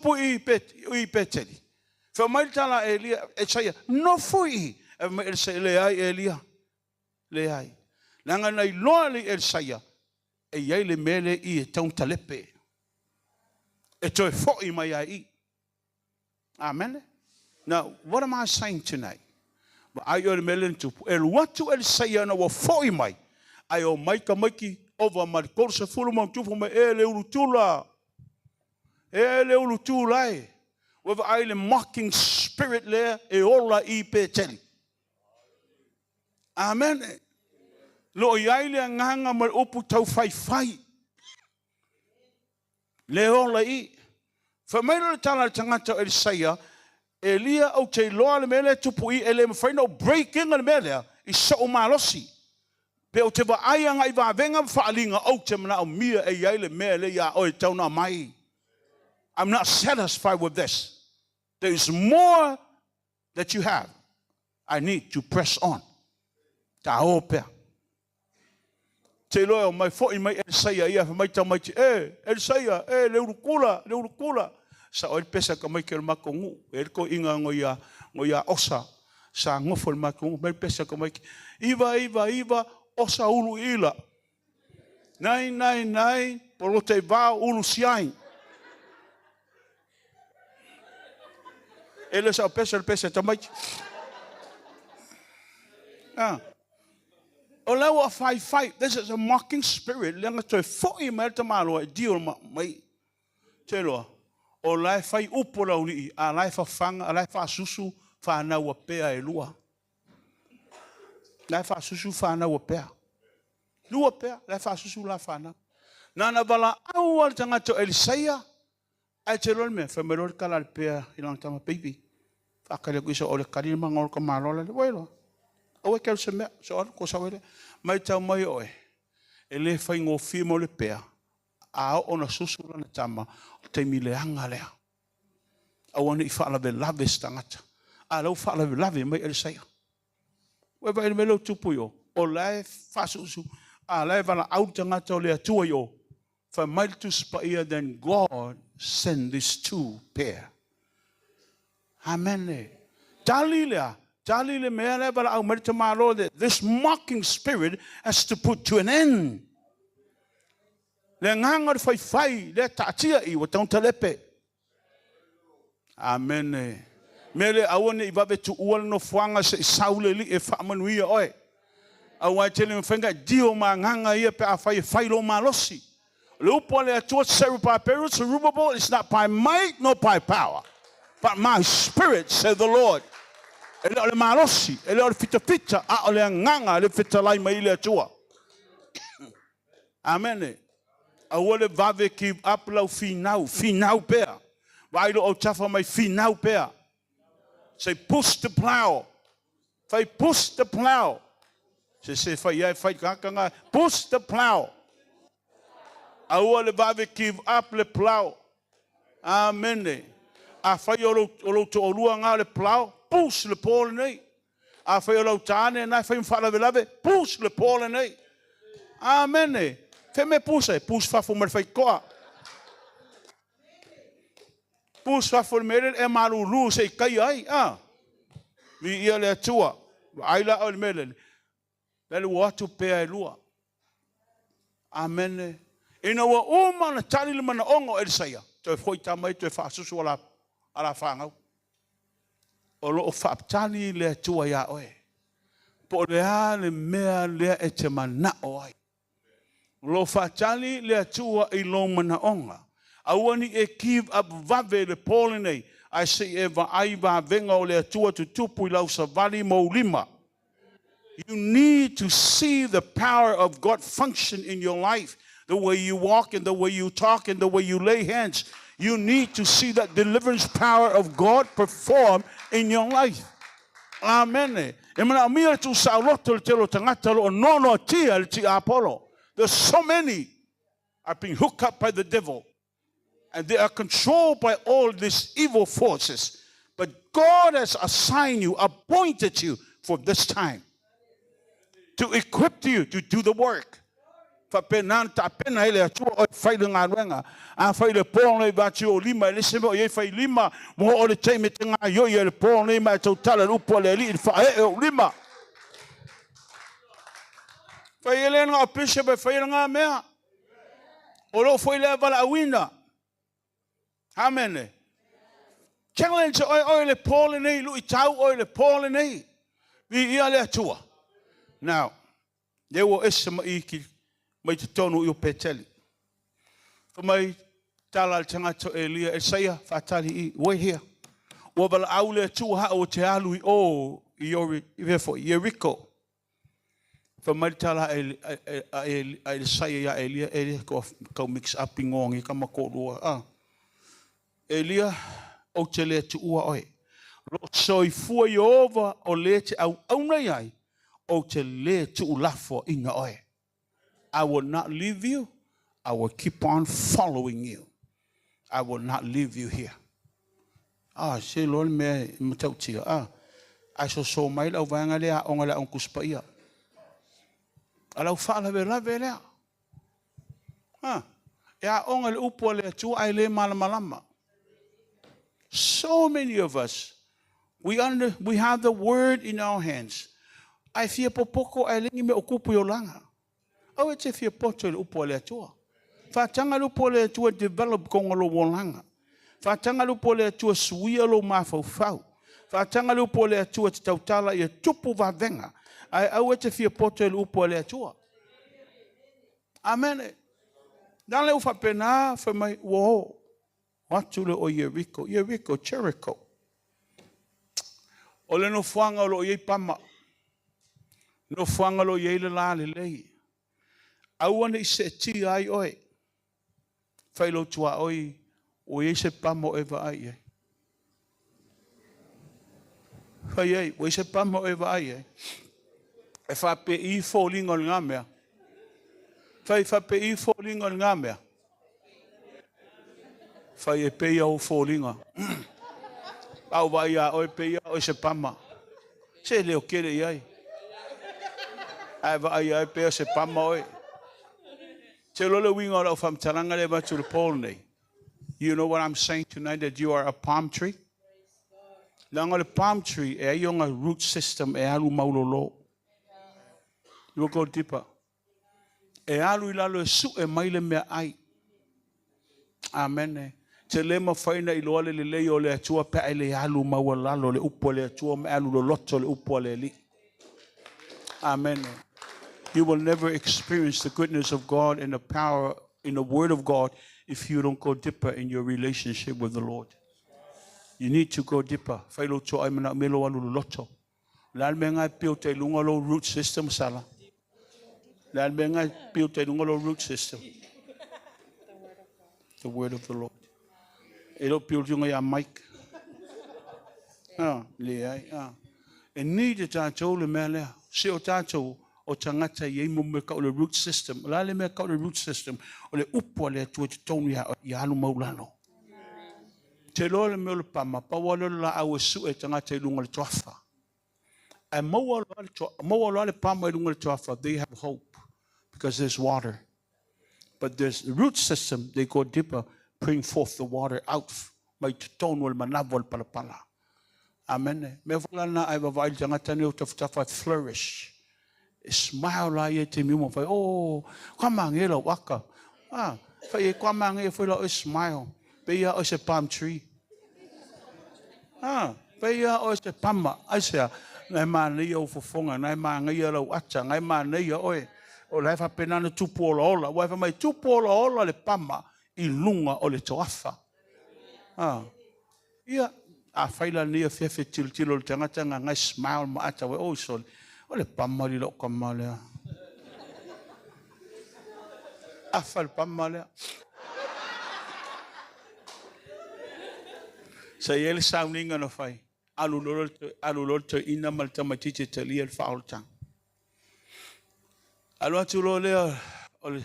tupu i i Peteli? Fai mai le tala a Elia, Elisaia, nofo i i. Ae fai mai Elisaia, leai Elia, leai. Leaga na iloa e Elisaia, e i ai le mea lea i i e tatau ona talepe. E toe foi mai ai i i. Amene. Now, what am I saying tonight? Vaai oe i le mea lea na tupu. E alu atu Elisaia ina ua foi mai, ae omai tamaiti ova ma le 30 ma ono tupu mai, e le ulutula, e le ulutula e. Ua vaai le mocking spirit lea e ola i Peteli. Amene. Lo o i ai le agaga ma le upu tau faifai. Le ola i. Fai mai le tala a le tagata o Elisaia, Elia ou te iloa le mea lea tupu i, e le mafai ona ou break ina le mea lea i sou malosi. Pe ou te vaai agai vavega ma faaaliga, ou te manaomia e i ai le mea lea ia oe e tatau ona aumai. I'm not satisfied with this. There is more that you have. I need to press on. Ta o pea. Te iloa e o mai foi mai Elisaia ia, fai mai tamaiti, e, Elisaia, e, le ulukula, le ulukula. Sa oi le pesa ka mai ke o le matou nuu. E le toeaina ngoi ia osa sa gofo i le matou nuu. Mai le pesa ka mai 999 osa ulu ila. 999 polote i vao ulu siai. E le sa o pesa le pesa tamaiti. Ah. O la ua faifai. This is a mocking spirit. Leaga toe foi mai le tamaloa e dio mai. Te loa, o la e fai upu lau lii, a la e fafaga, a la e faasusu whanau a pea e lua. La e faasusu whanau a pea. Lua pea, la e faasusu la whanau. Nana wala au al tagata o Elisaia, ae te loa le mea, fai mai loa le tala a le pea i lana tama, baby, faatali atu i sa o le kali le maga o le tamaloa le, ua loa. Aua e ke alu se mea, so alu, ko sau ele. Mai tau mai oe, e le faigofie mo le pea, a oo na susu lana tama, o taimi leaga lea. Aua ne i faalavelave se tagata. A lau faalavelave mai Elisaia. Ua vaai le mea lea o tupu i o, o la e faasusu, a la e valaau le tagata o le Atua i o. Fai mai le Tusi Paia, then God send these two pair. Amen. Tali lea, tali le mea lea valaau mai le tamalo, that this mocking spirit has to put to an end. Le agaga o le faifai, lea taatia i ua tatau ona talepe. Amen. Mea lea aua ne i vave tuua le nofoaga se i sau le alii e faamanuia oe. Aua e tele mafai ona e dio ma agaga ia pe afai e fai lou malosi. O le upu a le Atua, Zerubbabel, Zerubbabel, it's not by might nor by power, but my spirit, said the Lord. E le o le malosi, e le o le fitafita, a o le agaga le fetalai mai i le Atua. Amen. Aua le vave give up lau finau, finau pea. Vaai lo autafa mai finau pea. Say push the plow. Fai push the plow. Se fai ai fai kakanga. Push the plow. Aua le vave give up le plow. Amen. A fai o lou toalua ngā le plow, push le pō lenei. A fai o lau tāne nai fai mawhaalavelave, push le pō lenei. Amen. Fe me pusa e, push fafo ma le whai koa. Push fafo le mere e malulu se i kai ai. Ah. Vi ia le Atua. Ai la o le mele. Le ua atu pea e lua. Amen. Ina ua uma na tali le manaoga o Elisaia, toe foi ta mai toe faasusu ala whangau. O loo faaptali le Atua ia oe. Po o le a le mea lea e te manao ai. O loo faatali le Atua i lou manaoga. Aua ni e give up vave le pō lenei, ae se i e vaai vavega o le Atua tutupu i lau savali mo lima. You need to see the power of God function in your life. The way you walk and the way you talk and the way you lay hands. You need to see that deliverance power of God perform in your life. Amen. E manaomia le tuusaoloto le tele o tagata o loo nono atia le tiapolo. There's so many are being hooked up by the devil. And they are controlled by all these evil forces. But God has assigned you, appointed you for this time to equip you to do the work. Faapena ona tapena ai le Atua oe e fai le galuega. Afai le po lenei vaeatu ou lima e leai se mea o i ai fai lima, ua oo le taimi e te gaoioi ai i le po lenei ma e tautala i le upu a le Alii i le faaee o ou lima. Fai e le na o Bishop e faia lena mea. O lou foi lea valaauina. Amene. Challenge oe oe le po lenei, luitau oe le po lenei. Viia le Atua. Now, lea ua ese mai i mai totonu i o Peteli. Fai mai tala a le tagata o Elia, Elisaia, faatali i, wait here. Ua valaau le Atua au ou te alu i o i Ieriko. Fai mai le tala a Elisaia ia Elia, Elia, tau mix up igoa o nei tama toalua. Ah. Elia, ou te le tuua oe. Lo o soifua Ieova o le e te auauna i ai, ou te le tuulafoaina oe. I will not leave you. I will keep on following you. I will not leave you here. Ah, se iloa le mea e matautia. Ah, ae soso mai le auvaega lea aoga le Aoga Tusi Paia. A lau faalavelave lea. Ah, e aoga le upu a le Atua ae le malamalama. So many of us, we have the word in our hands. Ae fia popoto ae le ni mea o tupu i olaga. Aua e te fia poto i le upu a le Atua. Faataga le upu a le Atua e develop tona lou olaga. Faataga le upu a le Atua suia lou mafaufau. Faataga le upu a le Atua te tautala ia tupu vavega. Ae aua e te fia poto i le upu a le Atua. Amene. Na le ua faapena fai mai ua o atu le o Ieriko. Ieriko, Jericho. O le nofoaga o lo o i ai pama. Nofoaga o lo o i ai le lalelei. Aua ne i seetia ai oe. Fai lou tuaoi, ua i ai se pama o e vaai i ai. Fai ai, ua i ai se pama o e vaai i ai. E faapei foliga o lena mea. Fai faapei foliga o lena mea. Fai e pei au foliga. A ou vaai ia oe pei lava oe se pama. Se leo tele i ai. Ae vaai ia oe pei o se pama oe. Te iloa le uiga o lau faamatalaga lea e avatu i le po lenei. You know what I'm saying tonight, that you are a palm tree? Leaga o le palm tree e ai ona root system e alu maulolo. You will go deeper. E alu i lalo e sue mai le mea ai. Amene. Te le mafai na iloa le lelei o le Atua pe a e le alu maualalo le upu a le Atua ma e alu loloto le upu a le Alii. Amen. You will never experience the goodness of God and the power in the Word of God if you don't go deeper in your relationship with the Lord. You need to go deeper. Fai lou toai mana me lo alu loloto. Le a le mea ngai pio te lunga lo root system sala. Le a le mea ngai pio te lunga lo root system. The word of the Lord. E lo pio lunga ia Mike. Ah, le ai, ah. E need e tātou le mea lea. Se o tātou o tagata i ai mo mea kau le root system. O le a le mea kau le root system? O le upu a le Atua i totonu ia, ia alu maulalo. Te loa le mea o le pama, pau lava lea o le laau e sue tagata i luga o le toafa. Ae maua loa le, maua loa le pama i luga o le toafa, they have hope because there's water. But there's the root system, they go deeper, bring forth the water out mai totonu o le manava o le palapala. Amene. Mea foi la lena a e vaavaai i le tagata nei o tafatafa e flourish. E smile la ia i taimi uma fai, oh, kua mange lau aka. Ah, fai e kua mange foi la oe smile. Pei a oe se palm tree. Ah, pei a oe se pama. Aisea, na e manaia ou fofoga, na e manaia lau ata, na e manaia oe. O la e faapena ona tupu olaola. Ua e fai mai, tupu olaola le pama i luga o le toafa. Ah, ia, afai la lenei afiafi e tilotilo le tagata na e smile ma ata, oi, oi sole, o le pama li lau tama lea. Afa le pama lea. Sa i ai le sauniga na fai, alu loa le toeaina ma le tamaitiiti e talia le faaolataga. Alu atu loa lea o le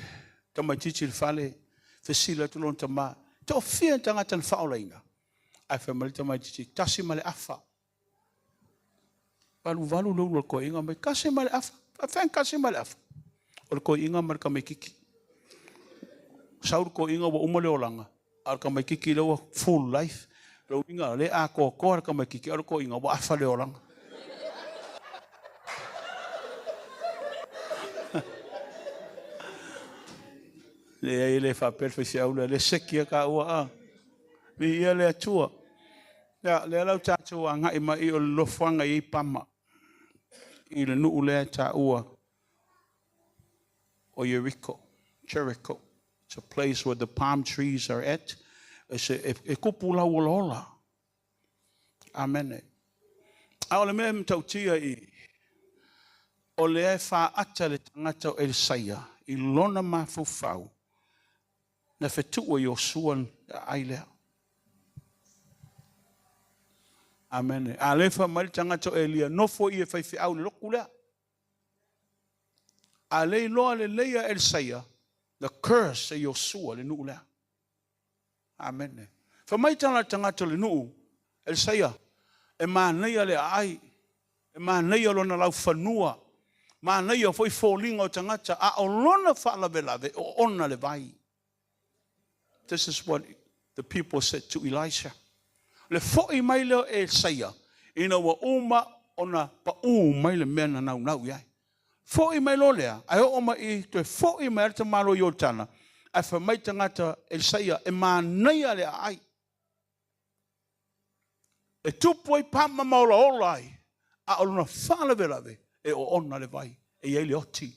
tamaitiiti i le fale, fesili atu lona tama, toafia tagata na faaolaina? Ae fai mai le tamaitiiti, 1.5. Valuvalu le ulu o le toeaina mai, 1.5? Faafeang 1.5? O le toeaina ma le tamaitiiti. Sau le toeaina ua uma le olaga, a o le tamaitiiti lea ua full life. O le uiga o lea e atoatoa le tamaitiiti, a o le toeaina ua afa le olaga. Leai, e le faapea le faifeau lea, o lea e seki lava taua a. Viia le Atua. Ia, lea la ua tatou agai mai o le nofoaga e i ai Pama i le nuu lea e taua o Ieriko, Jericho. It's a place where the palm trees are at. E tupu lauolaola. Amene. A o le mea e matautia i i, o lea e faata le tagata o Elisaia i lona mafaufau na fetuu e Iosua le aai lea. Amene. A lea e fai mai le tagata o Elia, nofo i e faifeau i le lotu lea. A le iloa lelei a Elisaia, the curse e Iosua le nuu lea. Amene. Fai mai tala le tagata o le nuu, Elisaia, e manaia le aai, e manaia lona laufanua, manaia foi foliga o tagata, a o lona faalavelave, o ona le vai. This is what the people said to Elisha. Le foi mai lea o Elisaia, ina ua uma ona pau mai le mea na naunau i ai. Foi mai loa lea, ae oo mai i, toe foi mai lava le tamaloa Ioritana, ae fai mai tagata Elisaia, e manaia le aai. E tupu ai pama ma olaola ai, a o lona faalavelave, e oona le vai, e i ai le oti.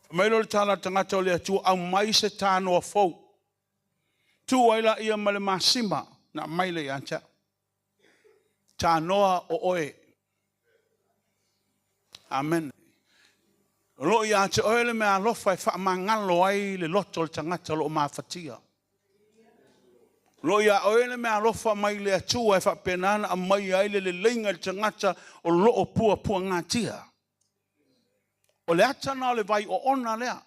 Fai mai loa le tala a le tagata o le Atua, aumai se tanoa fou. Tuu ai laia ma le masima na aumai lea ia te au. Tanoa o oe. Amene. O lo o ia te oe le meaalofa e faamagalo ai le loto o le tagata o lo o mafatia. O lo o ia oe le meaalofa mai le Atua e faapena ona aumaia ai le leleiga i le tagata o lo o puapuagatia. O le ata lena o le vai oona lea.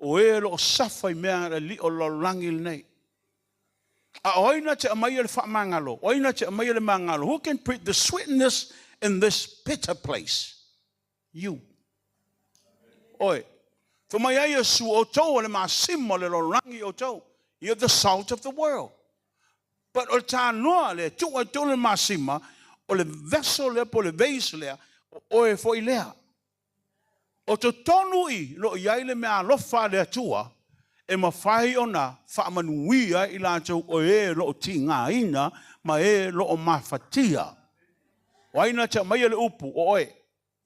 O e o lo o safa i mea a le alii o le lalolagi lenei. A o ai na te aumaia le faamagalo? O ai na te aumaia le magalo? Who can put the sweetness in this bitter place? You. Oe. Fai mai ai Iesu, o outou o le masima o le lalolagi outou. You're the salt of the world. But o le tanoa lea, tuu ai totonu le masima, o le vessel lea po o le vase lea, o oe foi lea. O totonu i lo o i ai le meaalofa a le Atua e mafai ona faamanuia ai i latou o e o lo o tigaina ma e o lo o mafatia. O ai na te aumaia le upu, o oe.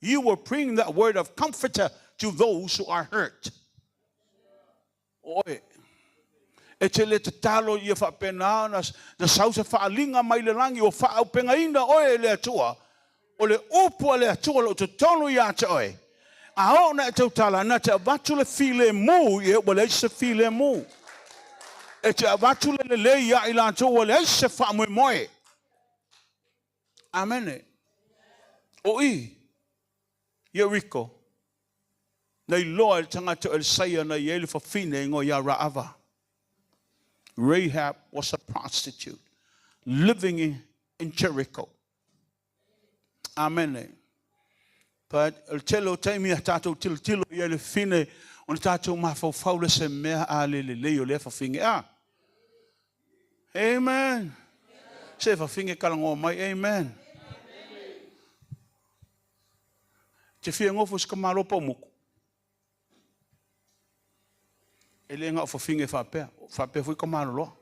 You will bring that word of comforter to those who are hurt. O oe. E te le tatalo ia faapena ona sau se faaaliga mai le lagi ua faaaupegaina oe e le Atua. O le upu a le Atua o lo o totonu ia te oe. A oo ina e tautala, na te avatu le filemu i e ua leai se filemu. E te avatu le lelei ia i latou ua leai se faamoemoe. Amene. O i Ieriko, na iloa e le tagata o Elisaia na i ai le fafine e igoa ia Raava. Rahab was a prostitute living in Jericho. Amene. But o le tele o taimi a tatou tilotilo i ai le fafine, ona tatou mafaufau lea se mea a le lelei o lea fafine. A. Amen. Se fafine talanoa mai. Amen. Te fia nofo i se tamaloa paumutu. E le na o fafine faapea, faapea foi tamaloloa.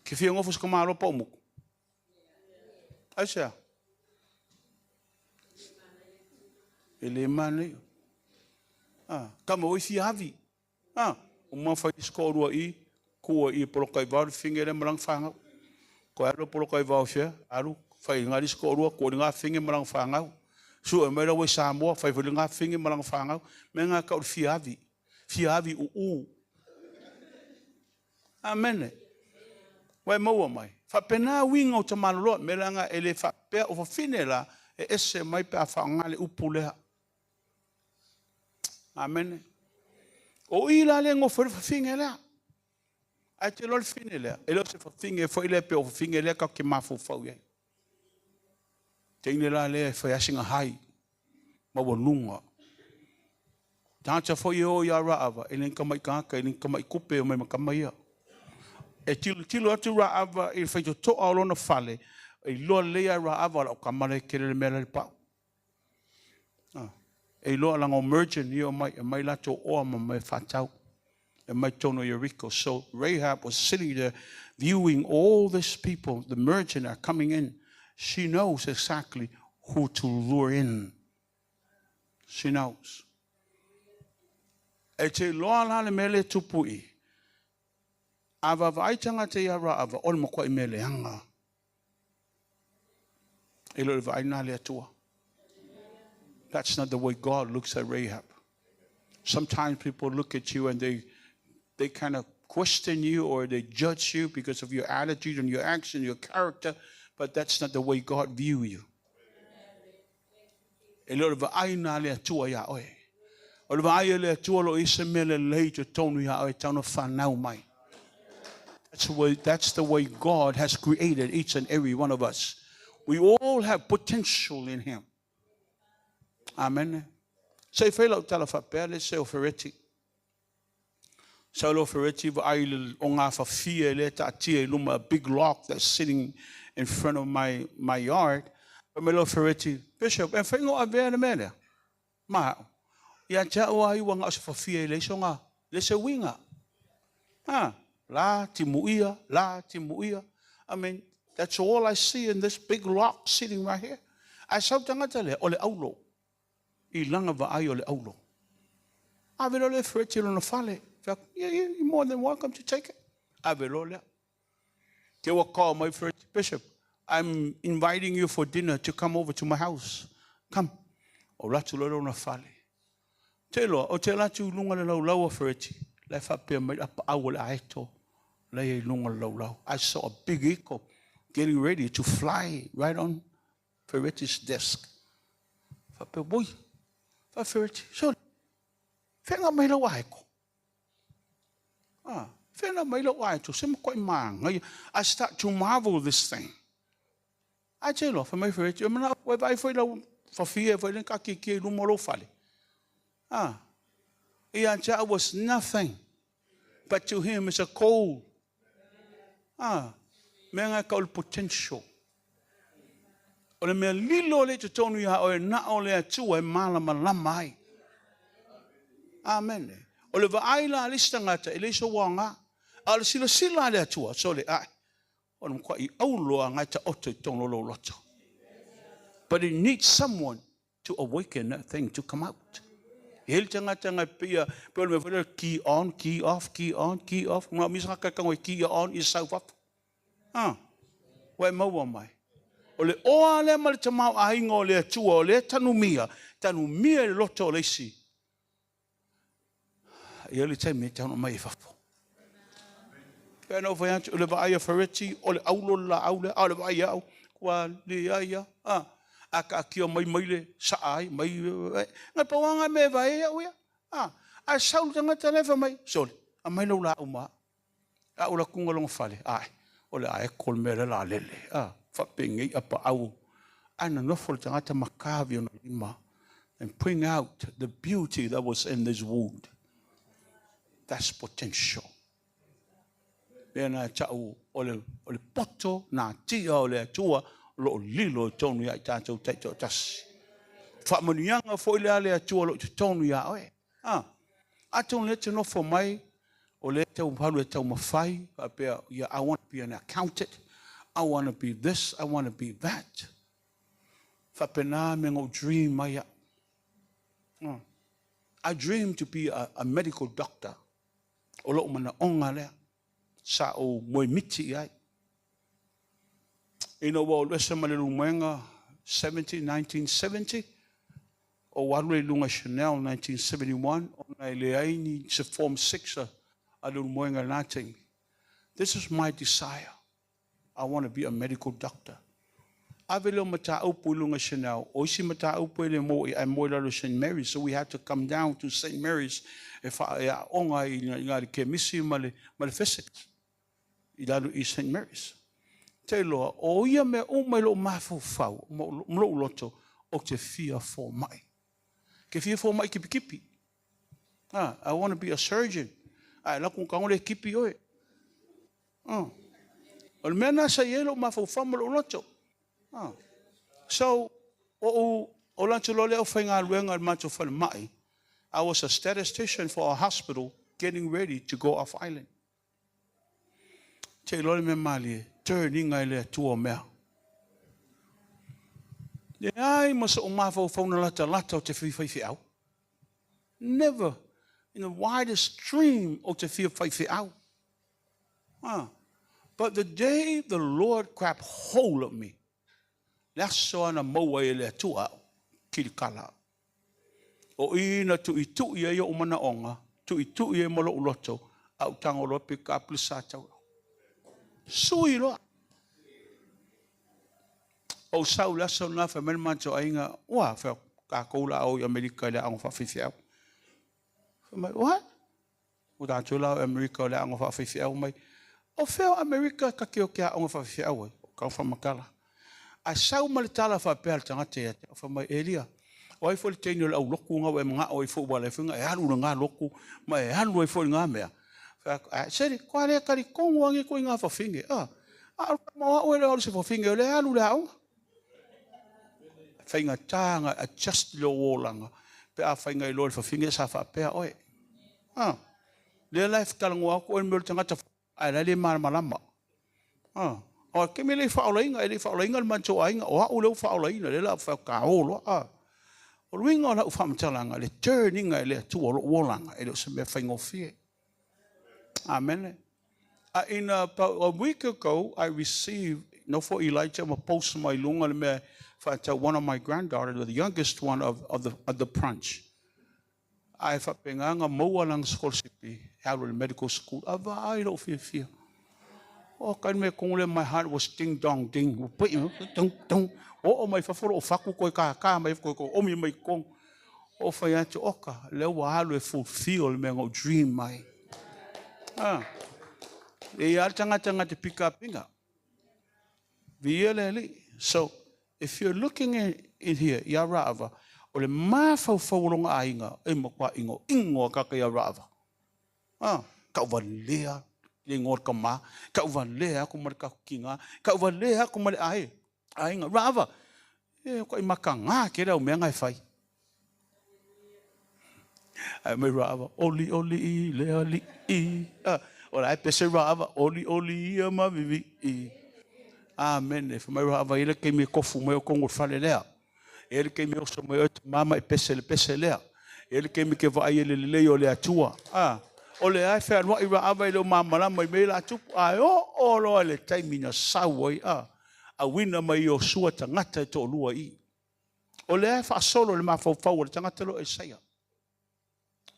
Te fia nofo i se tamaloa paumutu. Aisea? E le manaia. Ah, tama oi fia avi. Ah, uma fai isi toalua i, tua i poloka i vao le fafine lea ma lana fanau. Toe alu le poloka i vao i fea, alu fai i isi toalua, tua i lena fafine ma lana fanau. Sue mai la ua i Samoa, fai foi lena fafine ma lana fanau. Mea na e tau o le fia avi. Fia avi uu. Amene. Ua e maua mai. Faapena uiga o tamaloloa. Mea leaga e le faapea o fafine la, e ese mai pe a faaaoga le upu lea. Amene. O i la lea e nofo ai le fafine lea. Ae te iloa le fafine lea, e le o se fafine foi lea pei o fafine lea tatou te mafaufau i ai. Teine la lea e fai lava sina hai, maualuga. Tagata foi e o iā Raava, e le ni tamai tagata, e le ni tamai tupe e omai ma tama ia. E tilotilo atu Raava i le faitotoa o lona fale, e iloa lelei lava e Raava o lau tama la e tele le mea la e i le pau. E iloa leaga o merchant ia e omai, e aumai latou oa ma mea e faatau. E omai i totonu o Ieriko. So Rahab was sitting there viewing all these people, the merchant are coming in. She knows exactly who to lure in. She knows. E te iloa la le mea lea e tupu i i. A vaavaai tagata ia Raava, o le matuai mea leaga. E le o le vaai lena a le Atua. That's not the way God looks at Rahab. Sometimes people look at you and they, they kind of question you or they judge you because of your attitude and your action, your character, but that's not the way God view you. E le o le vaai lena a le Atua iā oe. O le vaai a le Atua o lo o i ai se mea lelei i totonu iā oe e tatau ona fanau mai. That's the way, that's the way God has created each and every one of us. We all have potential in Him. Amen. Se i fai lau tala faapea le se o Fereti. Sau loa Fereti vaai i le ogafafia lea e taatia i luma, a big log that's sitting in front of my, my yard. Fai mai loa Fereti, Bishop, e mafai ona ou avea le mea lea? Ma au, ia te au lava ia ua na o se fafia e leai sona, leai se uiga. Ha, la timuia, la timuia. I mean, that's all I see in this big log sitting right here. Ae sau tagata lea, o le aulo. I lana vaai o le aulo. Ave loa lea e Fereti i lona fale. Fai atu, yeah, yeah, you're more than welcome to take it. Ave loa lea. Te ua call mai Fereti, Bishop, I'm inviting you for dinner to come over to my house. Come. Ou alu atu loa i lona fale. Te iloa, ou te alu atu i luga o le laulau a Fereti, la e faapea mai le apaau o le aeto la e i luga o le laulau. I saw a big eagle getting ready to fly right on Fereti's desk. Faapea, oi, fai Fereti, sole, fea mai lau aeto? Ah, fea mai lau aeto, se matuai manaia. I start to marvel this thing. Ae te iloa, fai mai Fereti, e manao, ua e vaai foi lau fafie foi lea na taatiatia i luma o lou fale. Ah, ia te au was nothing, but to him it's a coal. Ah, mea na e tau o le potential. O le mea lilo lea i totonu ia oe, na o le Atua e malamalama ai. Amene. O le vaai la a le isi tagata, e leai sou aoga. A o le silasila a le Atua, sole, ae, o le matuai aulo lava na e taoto i totonu o lou loto. But it needs someone to awaken that thing to come out. E i ai le tagata na e pei a, pei o le mea foi lea key on, key off, key on, key off. Na o misa ka tago e key on i sau fafo. Ah, ua e maua mai. O le oa lea ma le tamaoaiga o le Atua, o lea e tanumia, tanumia i le loto o le isi. E i ai le taimi e tatau ona aumai i fafo. Pei ona ou fai atu, o le vaai a Fereti, o le aulo le laau lea, a o le vaai a au, ua leai lava. A, a taatia mai mai le saa ai, mai, na pau lava na mea e vaai ai au ia. A, ae sau le tagata lea fai mai, sole, aumai lau laau ma au. A ou alu atu i lona fale, ae, o le a echo le mea lea o le a lele, a, faapenei apaau. Ae nonofo le tagata ma kavi ona lima and bring out the beauty that was in this wood. That's potential. Mea na e tau o le, o le poto natia o le Atua o lo o lilo i totonu ia i tatou taitoatasi. Faamanuiaga foi lea a le Atua o lo o i totonu ia oe. A, atonu lea e te nofo mai, o lea e tau alu e taumafai, faapea, yeah, I want to be an accountant, I want to be this, I want to be that. Faapena mea na ou dream ai au. I dream to be a, a medical doctor. O lou manaoga lea, sa ou moemiti i ai. Ina ua ou alu ese ma le Leulumoega 70, 1970, ou alu i luga i Chanel 1971, ona e leai ni se Form 6 a Leulumoega i lena taimi. This is my desire. I want to be a medical doctor. Ave lea o mataupu i luga i Chanel, o isi mataupu e le moe ae moe i lalo i St. Mary's, so we had to come down to St. Mary's e wha, e aoga i ngā le kemisi ma le, ma le physics i lalo i St. Mary's. Te iloa, o ia mea uma i lou mafaufau, ma lou loto, ou te fia fomai. Ke fia fomai kipikipi. Ah, I want to be a surgeon. Ae alu atu ona tago lea e tipi oe. Ah. O le mea lena sa i ai lou mafaufau ma lou loto. Ah. So, ou ola atu loa lea au faigaluega i le matou falemai, I was a statistician for our hospital getting ready to go off island. Te iloa le mea malie, turn-iga e le Atua o mea. Leai ma so'u mafaufau na latalata ou te fia faifeau. Never in the widest dream ou te fia faifeau. Ah. But the day the Lord grabbed hold of me, le aso ana maua ai e le Atua au, kilikala. O i na tu'itu'i ai o'u manaoga, tu'itu'i ai ma lo'u loto, a ou tago loa pick up le sa taula. Sui loa. Ou sau i le aso lena fai mai le matou aiga, ua, fai atu, tatou la o i Amerika i le aoga faafaifeau. Fai mai, what? Ua tatou la o i Amerika o le aoga faafaifeau mai. O fea o Amerika ta te o te aoga faafaifeau ai? O kau faamatala. Ae sau ma le tala faapea a le tagata ia te au, fai mai, Elia, o ai foi le teine o le aulotu na ua e manao ai foi ua ala ai foi ona e alu i lena lotu ma e alu ai foi i lena mea? Fai atu, ae seli, toa le talitonu lava nei ituaiga fafine, a. A o le tama o au e le o alu i se fafine o lea e alu i le aoga. E faigata ona adjust lou olaga pe afai na iloa e le fafine sa faapea oe. A. Lea la e talanoa atu oe i le mea o le tagata ae la e le malamalama. A. O le taimi e le i faaolaina, e le i faaolaina le matou aiga, o au lea ua faaolaina, lea la ua fai atu, ta o loa. A. O le uiga o lau faamatalaga, le turn iga e le Atua o lou olaga, e le o se mea faigofie. Amene. In about a week ago, I received, nofo Elijah ma post mai luga le mea faatau one of my granddaughter, the youngest one of the branch. Ae faapena ona maua lana sikolasipi e alu i le medical school. A vaai lou fiafia. O ka mea tonu lea, my heart was ding dong ding. Ua pei, tung tung. Oo mai fafo lou fatu koe kākā mai koe koe omi mai totonu. O fai atu, oka, lea ua alu e fulfill le mea na ou dream mai. Ah. E ia le tagata na te pick up inga. Viia le Alii. So, if you're looking in here, ia Raava, o le mafaufau o lona aiga, e matua inoino a kaka ia Raava. Ah, tauvalea le igoa o le tama, tauvalea aku ma le tatou tina, tauvalea aku ma le aiga. Raava, e o kai mataga tele au mea na e fai. Ae mai Raava, oli oli i le alii. Ah, o la e pese Raava, oli oli ia ma vivi. Amene. Fai mai Raava, i le taimi e tofu mai o tonu o le fale lea. E le taimi e oso mai oe tama ma e pese le pese lea. E le taimi ke vaai e le lelei o le Atua. Ah, o le ae fealuai Raava i le o malamalama i mea la tupu. Ae oo loa le taimi na sau ai. Ah, auina mai Iosua tagata e toalua i. O lea e faasolo le mafaufau o le tagata lo Isaia.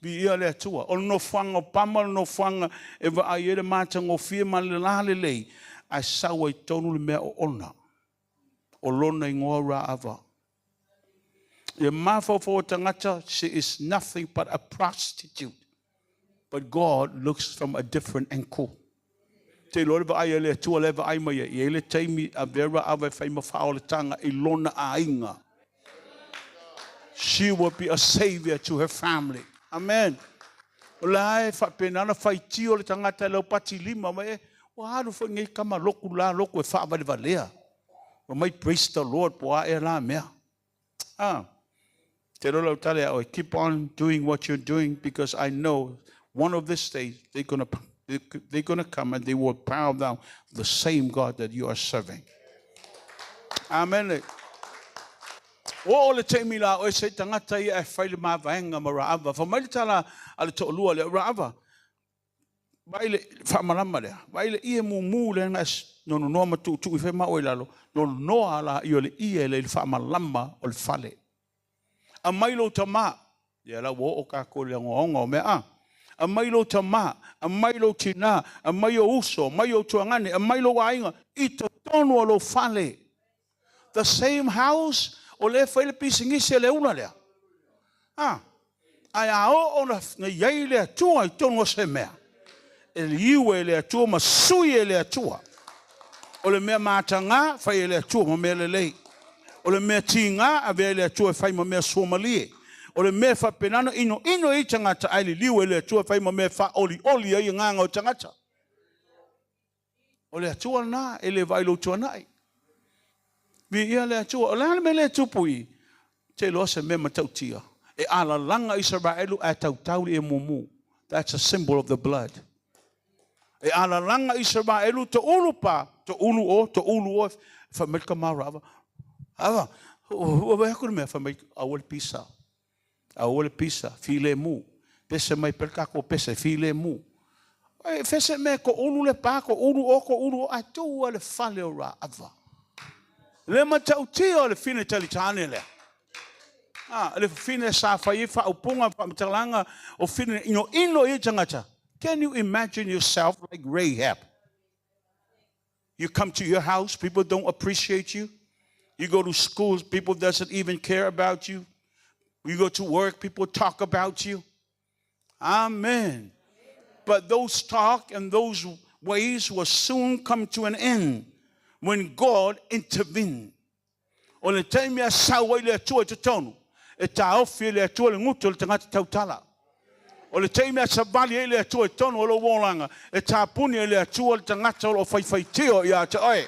Viia le Atua. O le nofoaga o Pama, o le nofoaga e vaai ai le matagofie ma le lalelei, ae sau ai tonu le mea oona. O lona igoa Raava. Le mafaufau o tagata, she is nothing but a prostitute. But God looks from a different angle. Te iloa le vaai a le Atua le vaai mai ai. I ai le taimi a avea Raava e fai ma faaolataga i lona aiga. She will be a savior to her family. Amen. O la e faapena ona faitio le tagata e lau pati lima mai e, ua alu foi nei tama loku la loku e faavalevalea. Wa mai praise the Lord po a e la mea. Ah. Te iloa lau tala ia oe, keep on doing what you're doing because I know one of these days they're gonna come and they will bow down the same God that you are serving. Amen. O o le taimi la oe se tagata ia e fai le mavaega ma Raava. Fa mai le tala a le toalua lea, Raava, vaai le faamalama lea, vaai le ie mumu lea na e nononoa ma tuutuu i fai ma oe i lalo, nonoa la i o le ie le i le faamalama o le fale. Aumai lou tama, ia la ua oo tatou i le ogaoga o mea a. Aumai lou tama, aumai lou tina, aumai ou uso, aumai ou tuagane, aumai lou aiga i totonu o lou fale. The same house o lea e fai le pisinisi a le ula lea. Ah, ae a oo na i ai le Atua i totonu o se mea, e liu e le Atua ma sui e le Atua. O le mea mataga, fai e le Atua ma mea lelei. O le mea tiga, avea e le Atua e fai ma mea suamalie. O le mea e faapena ona inoino ai tagata ae liliu e le Atua e fai ma mea e faaolioli ai agaga o tagata. O le Atua lena, e le vaai i lou tuanai. Viia le Atua. O le a le mea lea e tupu i i? Ou te iloa o se mea matautia. E alalaga Isaraelu ae tautau le ie mumu. That's a symbol of the blood. E alalaga Isaraelu, toulu pa, toulu o, toulu o. Fai mai le tama o Raava, Ava, ua vaai atu le mea, fai mai, aua le pisa. Aua le pisa, filemu. Pese mai pea le tatou pese, filemu. E fese mea toulu le pa, toulu o, toulu o, ae tu lava i le fale o Raava. Le matautia o le fine talitane lea. A, le fine sa fai ai faaupuga ma faamatalaga o fine inoino i ai tagata. Can you imagine yourself like Rahab? You come to your house, people don't appreciate you. You go to school, people doesn't even care about you. You go to work, people talk about you. Amen. But those talk and those ways will soon come to an end when God intervened. O le taimi a sau ai le Atua i totonu, e taofi e le Atua le gutu o le tagata tautala. O le taimi a savali ai le Atua i totonu o lou olaga, e tapuni e le Atua le tagata o lo o faifaitio ia te oe.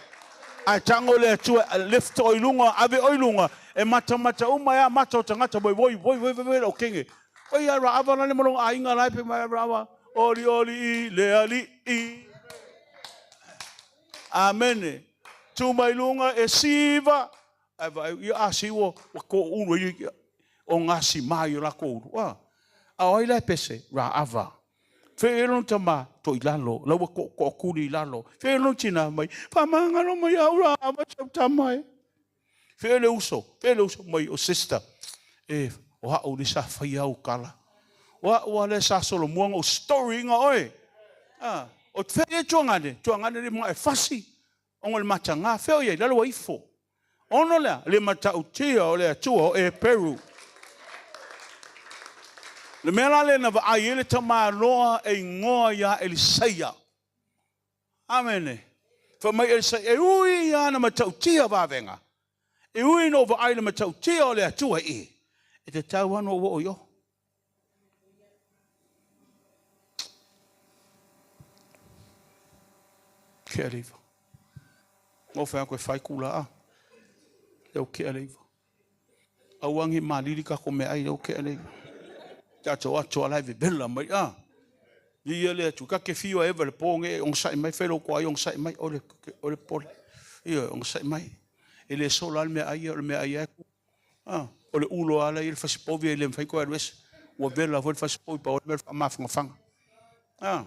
Ae tago le Atua e lift oe i luga, ave oe i luga, e matamata uma ai a mata o tagata, voi voi voi voi voi lou kenge. Oi a Raava la le ma lona aiga la e pe mai a Raava, oli oli i le alii. Amene. Tu mai luga e siva. Ae vaai, ia a si ua ua toulu ai o gasi mai o lakou ulu. A, a o ai la e pese? Raava. Fea lona tama, to i lalo, la ua tootoo i lalo. Fea lona tina mai, faamagalo mai au Raava sau tama e. Fea le uso, fea le uso mai o sister. E, o au le sa faia au kala. O au a le sa solomua ona ou story ina oe. A, o fea ia tuagane? Tuagane le mga e fasi. Ona o le mataga, fea o i ai? Lalo ua ifo. Ono lea, le matautia o le Atua o Eperu. Le mea la lea na vaai ai le tamaloa e igoa iā Elisaia. Amene. Fai mai Elisaia, e ui lava na matautia vavega, e ui na ou vaai i le matautia o le Atua i i, e tatau lava ona ou oo i o. Kea le iva. Mo fai atu e fai kula a. Leo kea le iva. Aua ne i malili tatou meaai lea ua tea le tatou ato ala e vevela mai a. Ia le atu, ta te fiu a eva i le po nei, onosai mai, fai lou toai onosai mai, o le, o le popole. Ioe, onosai mai. E le sola lava le meaai ia, o le meaai lava e tu. A, o le ulo lava la e i le fasipovi e le mafai toe alu ese. Ua vela foi le fasipovi, pau o le mea o le faamafanafana. A,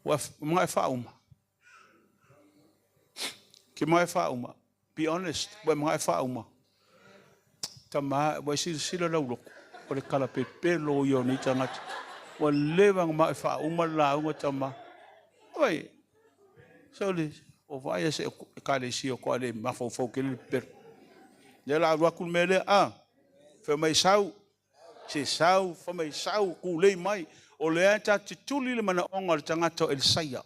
ua manao e faauma. Ke manao e faauma. Be honest, ua e manao e faauma. Tama, ua e silasila lau loto, o le talapepelo ia o nei tagata. Ua leva ona manao e faauma le lauga tama. Oi, sole, o vaai se ekalesia o toa le mafaufau tele le pepelo. Lea la alu atu le mea lea, a, fai mai sau, se sau, fai mai sau, tulei mai. O lea ta te tuli le manaoga o le tagata o Elisaia.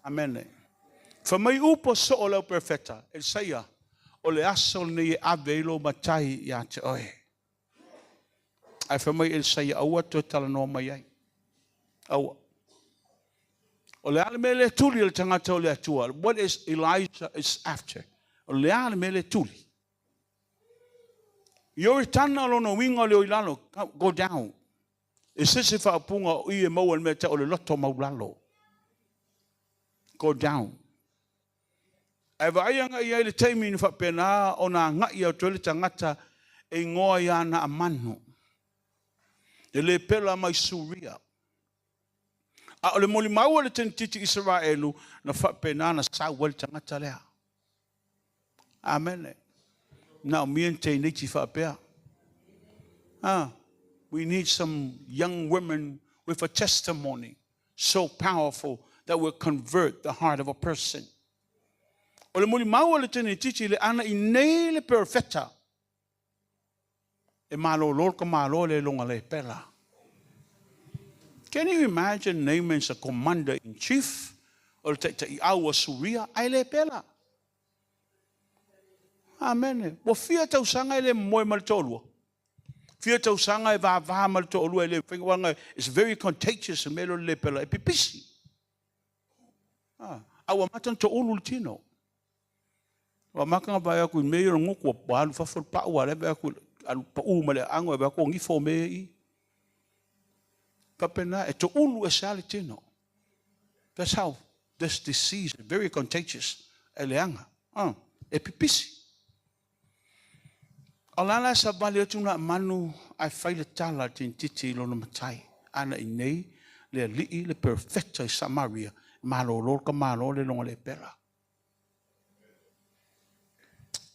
Amene. Fai mai upu a soo o le au perofeta, Elisaia, o le aso lenei e ave ai lou matai ia te oe. Ae fai mai Elisaia, aua toe talanoa mai ai. Aua. O le a le mea lea e tuli e le tagata o le Atua? What is Elijah is after? O le a le mea lea e tuli? Ioritana lona uiga o le o i lalo, go down. E se se faaupuga o i e maua i le mea tau o le loto maulalo. Go down. Ae vaai agai i ai le taimi na faapena ona agai atu ai le tagata e igoa ia Naamanu, le lepela mai Suria. A o le molimau a le tenititi Isaraelu na faapena ona sau ai le tagata lea. Amene. Manaomia ni teineiti faapea. Ah, we need some young women with a testimony so powerful that will convert the heart of a person. O le molimau a le tenititi le ana i nei le perofeta e malolo le tamaloa le lona lepela. Can you imagine Naaman's a commander in chief o le taitaiau a Suria ae lepela? Amene. Ua fia tausaga e le moe ma le toalua. Fia tausaga e vavā ma le toalua e le faiga. It's very contagious mea lea o le lepela e pipisi. A ua amata ona toulu le tino. Ua amata ona vaai atu i mea ia o le gutu ua alu i fafo le pau, a o la e vaai atu alu pau mai le aano e vaai atu o gifo mea ia e i i. Faapena, e toulu ese lava le tino. That's how this disease is very contagious. E leaga. E pipisi. O la la savali atu Naamanu ae fai le tala a le teinititi i lona matai. Ana i nei le alii le perofeta i Samaria, malolo le tamaloa le iloga lepela.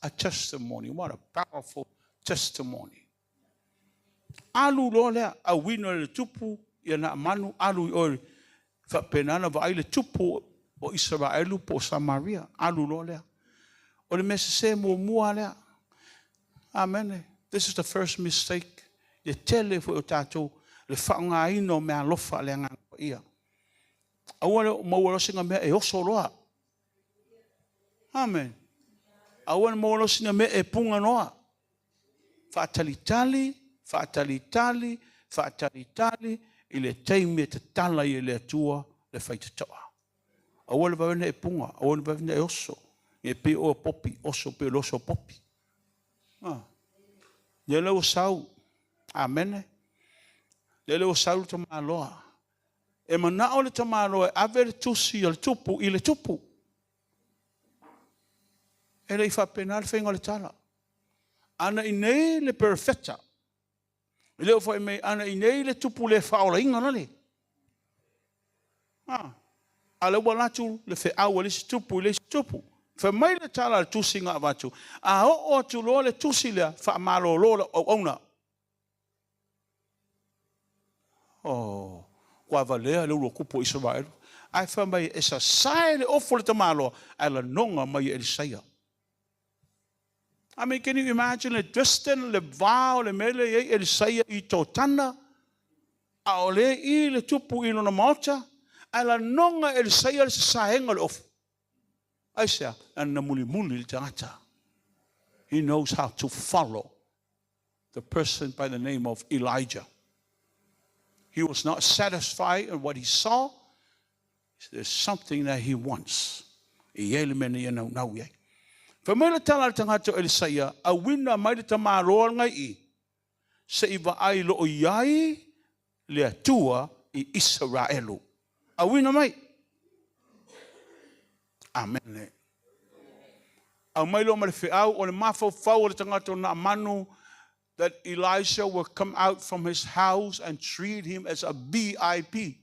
A testimony, what a powerful testimony. Alu loa lea, auina le tupu ia Naamanu, alu i oe faapena na vaai le tupu o Isaraelu po o Samaria, alu loa lea. O le mea sese muamua lea. Amen. This is the first mistake. Le tele foi o tatou, le faaaogaina o mea alofa a le Agaga Paia. Aua le maua loa sina mea e oso loa. Amen. Aua le maua loa sina mea e puna loa. Faatalitali, faatalitali, faatalitali i le taimi e tatala i le Atua le faitotoa. Aua le vave e puna, aua le vave e oso. E pei o popi, oso pe le oso popi. Lea ua sau. Amene. Lea ua sau le tamaloa. E manao le tamaloa e ave le tusi o le tupu i le tupu. E le i faapena le faiga o le tala. Ana i nei le perofeta. E le o fai mai ana i nei le tupu le faaolaina lale. A le ua latu le feau a le isi tupu i le isi tupu. Fai mai le tala a le tusi na avatu. A oo atu loa le tusi lea, faamalolo le auauna. Oh, ua valea le ulu kupu o Isaraelu. Ae fai mai e sasae le ofo le tamaloa, ae lanoga mai e Elisaia. I mean, can you imagine le distance, le va o le mele i Elisaia i Totana, a o le i le tupu i lona maota, ae lanoga Elisaia le sasaega o le ofo. Aisea, na mulimuli le tagata. He knows how to follow the person by the name of Elijah. He was not satisfied in what he saw. There's something that he wants. E i ai le mea na ia naunau i ai. Fai mai le tala a le tagata o Elisaia, auina mai le tamaloa lenei i, se i vaai loo i ai le Atua i Isaraelu. Auina mai. Amen. Au mai loa ma le feau o le mafaufau o le tagata o Naamanu that Elisha will come out from his house and treat him as a VIP.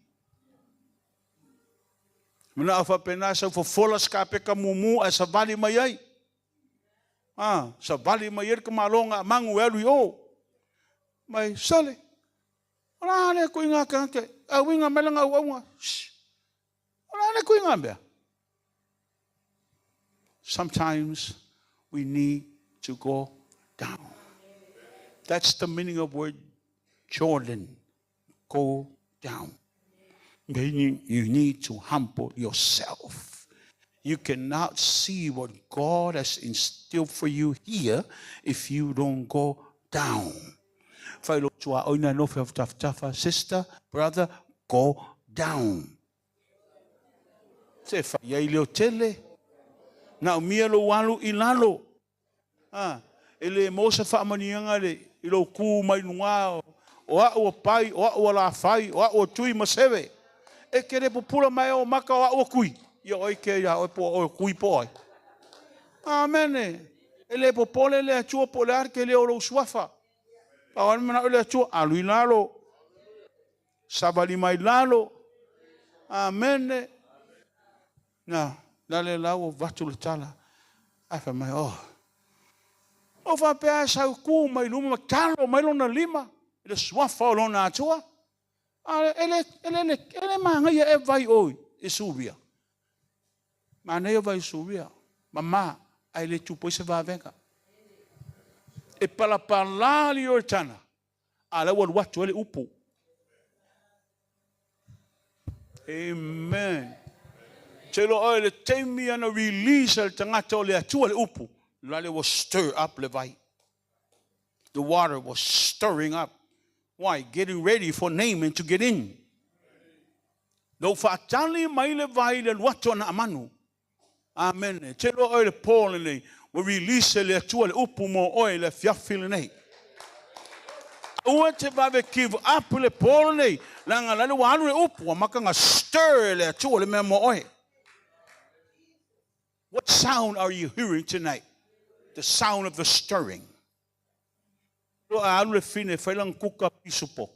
Mana au faapena sau fofola se kapeka mumu ae savali mai ai. Savali mai ai le tamaloa Naamanu e alu i o. Mai, sole, o la le kuiga tagata, auiga mai lana auauna. O la le kuiga mea. Sometimes we need to go down. That's the meaning of word Jordan. Go down. Meaning you need to humble yourself. You cannot see what God has instilled for you here if you don't go down. Sister, brother, go down. Se fai ai leo tele. Na umia lo alu i lalo. E le mo se faamaniaga le i lou ku mai luga o au o pai, o au o lafai, o au o tui ma seve. E ke le pupula mai o maka o au o kui. Ia oi ke ia oi po o kui po ai. Amene. E le popole le Atua po le ke le o lou suafa. Pa o mana o le Atua alu i lalo. Savali mai lalo. Amene. Na, la le lau o vatu le tala. Ai fa mai, oh. O faapea sau ku mai luma ma talo mai lona lima. I le suafa o lona Atua. A ele ele ele manaia e vai oi i Suria. Manaia vai Suria. Mama, ai le tupu se vavega. E palapala li o tana. A le ua atu ele upu. Amen. Te lo oe le taimi ana release le tagata o le Atua le upu. Lale ua stir up le vai. The water was stirring up. Why? Getting ready for Naaman to get in. Na ua faatali mai le vai i le alu atu a Naamanu. Amene. Te iloa oe i le po lenei, ua release e le Atua le upu mo oe i le afiafi lenei. Aua e te vave give up i le po lenei, leaga lale ua alu le upu, ua maka na stir e le Atua le mea mo oe. What sound are you hearing tonight? The sound of the stirring. Loa a alu le fine e fai lana kuka pisupo.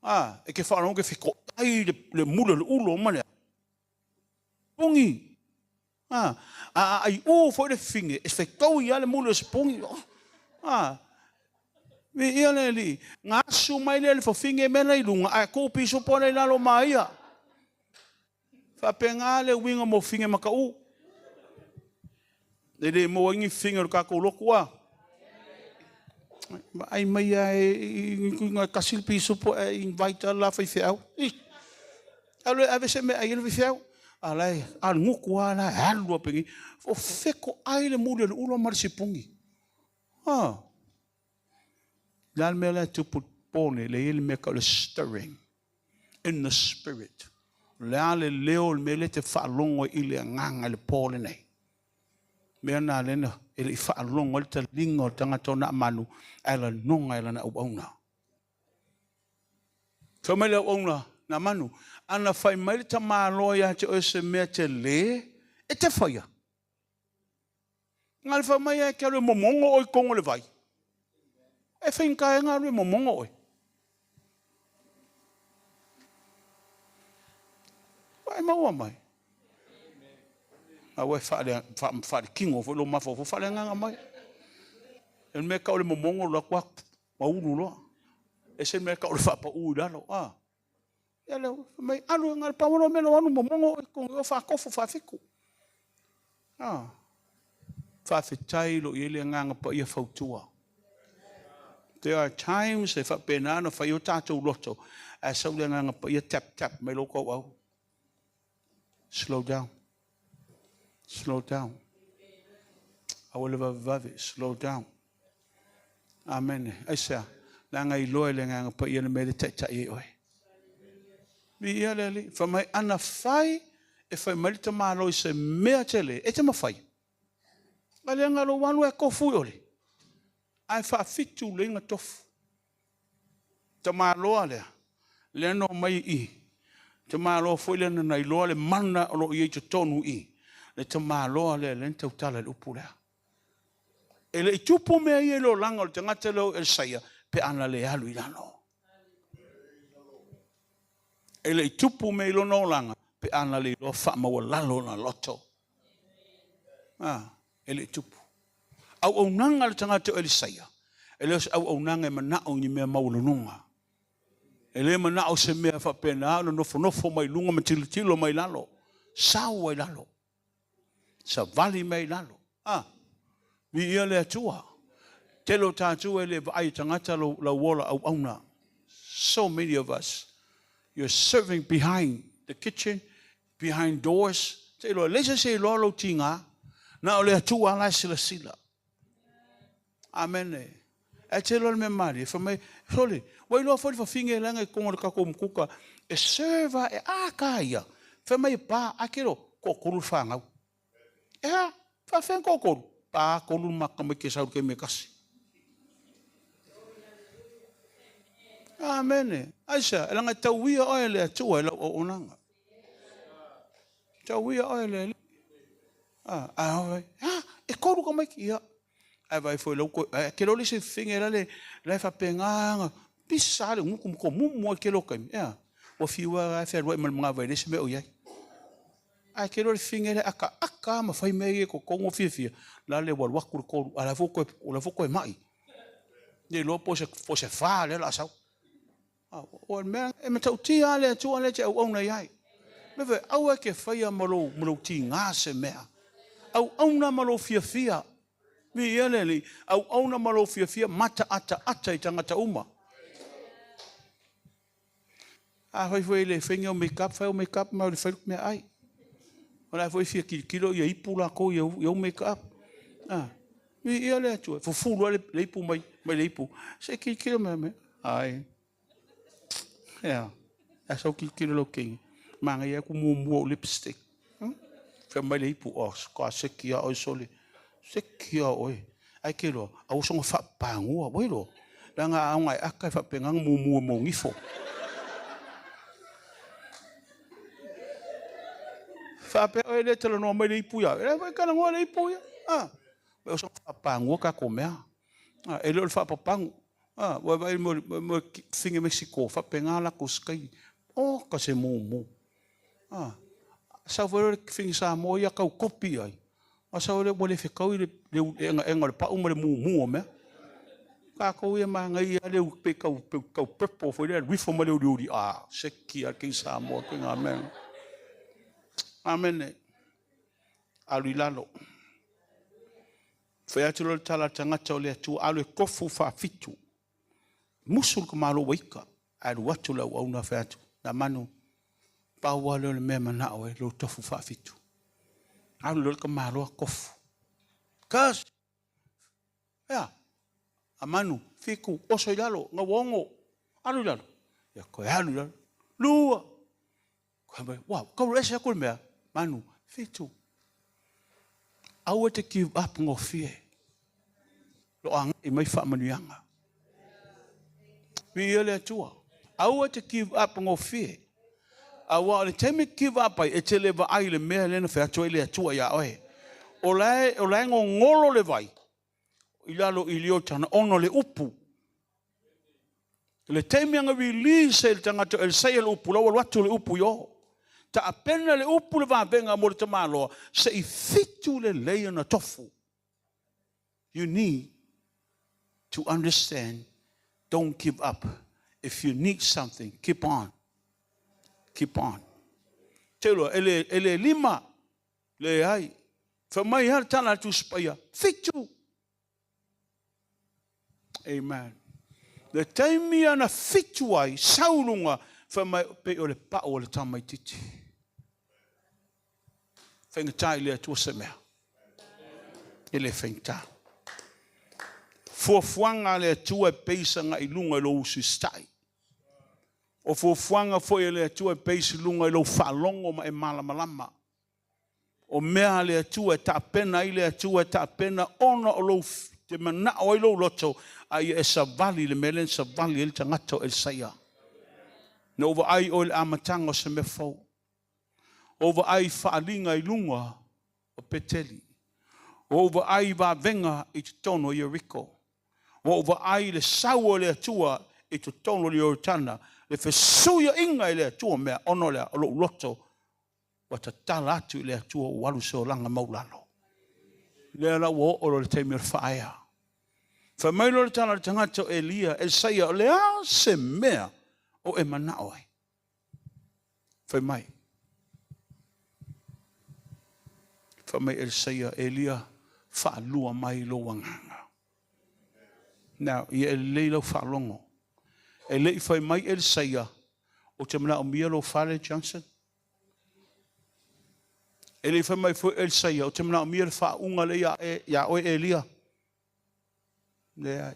A, e ke faalogo ke fekoʻi ai le mule o le ulo ma le pungi. A, a ai u foi le fine e fetaui lava le mule o se pungi. A, viia le Alii. Gasu mai lea le fafine mea la i luga ae tuu pisupo la i lalo ma ia. Faapena le uiga mo fine makaʻu. E le maua ai ni fine o le tatou lotu a. Vaai mai lava i na tasi le pisupo ae invite lava le la faifeau. Ih, alu e ave se mea e ai ai le faifeau. A la e alu gutu lava la e alu lava penei. O fetoai le muli o le ula ma le sipuni. Ah. Le a le mea la e tupu i le po nei, le i ai le mea e tau o le stirring in the spirit. O le a le leo o le mea lea e te faalogo ai i le agaga i le po lenei? Mea na lea na e le i faalogo ai le taliga o le tagata o Naamanu ae lanoga e lana auauna. Fai mai le auauna Naamanu, ana fai mai le tamaloa ia te oe se mea tele, e te faia. Na le fai mai e te alu e momono oe i totonu o le vai. E faigata ai ona alu e momono oe. Vai maua mai. A ua e faaletino foi lou mafaufau, faaleagaga mai. O le mea e tau o le momono, alu atu lava maulu loa. Ese le mea e tau o le faapau i lalo. Ah. Ia lea, fai mai, alu na o le pau lava o mea lou alu momono oe i totonu i o faatofu faafitu. Ah. Faafetai lo i ai le Agaga Paia fautua. There are times e faapena ona fai o tatou loto, ae sau le Agaga Paia tap tap mai lou tauau. Slow down. Slow down. Aua le vavevave. Slow down. Amene. Aisea? Leaga iloa e le Agaga Paia le mea lea e taitai ai oe. Viia le Alii. Fai mai, ana fai e fai mai le tamaloa i se mea tele, e te mafai. A leaga lou alu e tofu i ole, ae faafitu lei na tofu. Tamaloa lea, lea na omai i i, tamaloa foi lea na iloa le mana o lo o i ai i totonu i i, le tamaloa lea lea na tautala i le upu lea. E le i tupu mea ia i le olaga o le tagata lea o Elisaia pe a na le alu i lalo. E le i tupu mea i lona olaga pe a na le iloa faamaualalo lona loto. A, e le i tupu. Auaunaga a le tagata o Elisaia, e le o se auaunaga e manao i ni mea maualuluga. E le manao se mea faapena ona nofonofo mai luga ma tilotilo mai lalo. Sau ai lalo. Savali mai i lalo. A, viia le Atua. Tele o tatou e le vaai i tagata lau ola auauna. So many of us, you're serving behind the kitchen, behind doors. Te iloa, leai se isi e iloa lou tiga, na o le Atua la e silasila. Amene. Ae te iloa le mea malie, fai mai, sole, ua iloa foi le fafine leaga i totonu o le tatou mukuka, e serve a, e a ka ia. Fai mai e pa, ae ke iloa, toatolu le fanau. E a, faafefea na toatolu? Pa, tolu le mata mai ke sau i le taimi e tasi. Amene. Aisea, e leaga e tauia oe e le Atua i lau auaunaga. Tauia oe e le Alii. A, a, a, e tolu tamaiti, ia. Ae vaai foi lau toe, ae ke le isi fafine la le, la e faapena ona pisa lava le gutu ma tomumu ai i le tele o taimi, ea. Ua fiu lava e fealuai ma le manava e leai se mea o i ai. Ae ke le fafine le akaaka lava ma fai mea ia i totonu o fiafia, la le ua alu atu le tolu, a o la foi ua toe, la foi ua toe mai. Le iloa po o se fa lea o le a sau. O le mea e matautia lava le Atua lea e te auauna i ai. Mea foi, aua e te faia ma lou, ma lou tiga se mea. Auauna ma lou fiafia. Viia le Alii. Auauna ma lou fiafia, mataataata i tagata uma. Afai foi e le fai ni au make up, fai au make up ma o le fai meaai. O la foi e fia tilotilo ia ipu latou i au make up. Ah. Viia le Atua. Fufulu lava le ipu mai le ipu. Se i tilotilo mai mai. Ai. Ea. A sau tilotilo lau teine. Manaia ku muamua o lipstick. Fai mai le ipu, oh, ka seki a oe sole. Seki a oe. Ai ke loa, aua soona faapapagua, ua iloa. Leaga a aoga e aka e faapena ona mumu e mogifo. Faapea oe le talanoa mai le ipu ia oe. E le talanoa le ipu ia. Ah. O soona faapapagua tatou mea. Ah, e le o le faapapagu. Ah, ua vaai mo fine Mexico, faapena latou sikaili. Oh, ka se mumu. Ah, sau foi le fine Samoa ia tau kopi ai. A sau le ua le fetaui le egaega o le pau ma le mumu o mea. Tatou ia manaia le pe tau, tau purple foi le rifo ma le uliuli. Ah, seki a ke Samoa ke ngā mea. Amene. Alu i lalo. Fai atu loa le tala a le tagata o le Atua, alu e tofu faafitu. Musu le tamaloa ua ita, ae alu atu le auauna fai atu, Namanu, pau lava lea o le mea e manao ai lou tofu faafitu. Alu loa le tamaloa tofu. Tasi, ea, Amanu, 7, oso i lalo, na ua 6, alu i lalo. Ia, toe alu i lalo. 2, fai mai, wow, tau ese atu le mea, Manu, 7. Aua e te give up gofie. Lo agai mai faamanuiaga. Viia le Atua. Aua e te give up gofie. Aua o le taimi give up ai, e te le vaai i le mea lea na fai atu ai le Atua ia oe. O la e gogolo le vai i lalo i Iotana ona o le upu. Le taimi anga release e le tagata e le saia le upu, la ua alu atu le upu i o. Taapena le upu le vavega mo le tamaloa, se i 7 lelei ona tofu. You need to understand, don't give up. If you need something, keep on. Keep on. Te loa, e le 5, le ai. Fa mai ha le tala atu spaia, 7. Amen. Le taimi ana 7 ai, saulunga, fa mai pe o le pau o le tamaititi. Faigata i le Atua se mea. E le faigata. Fuafuaga a le Atua e peisa i luga i lou ususita'i. O fuafuaga foi e le Atua e peisa i luga i lou faalogo ma e malamalama. O mea a le Atua e taapena ai le Atua e taapena ona o lou te manao ai lou loto a ia e savali le mea lea na savali ai le tagata o Elisaia. Na ou vaai oe i le amataga o se mea fou. O vaai faaaliga i luga o Peteli. O ou vaai i vavega i totonu o Ieriko. Ua ou vaai i le sau o le Atua i totonu o le Ioritana, le fesuiaiga i le Atua mea, ona o lea, o lou loto, ua tatala atu i le Atua ua alu se olaga maulalo. Lea la ua oo loa le taimi o le faaea. Fai mai loa le tala a le tagata o Elia, Elisaia, o le a se mea o e manao ai? Fai mai. Fai mai Elisaia, Elia, faalua mai lou agaga. Now, ia e lelei lau faalogo. E le i fai mai Elisaia, o te manaomia lou fale, Johnson. E le i fai mai foi Elisaia, o te manaomia le faauga le ia oe Elia. Leai.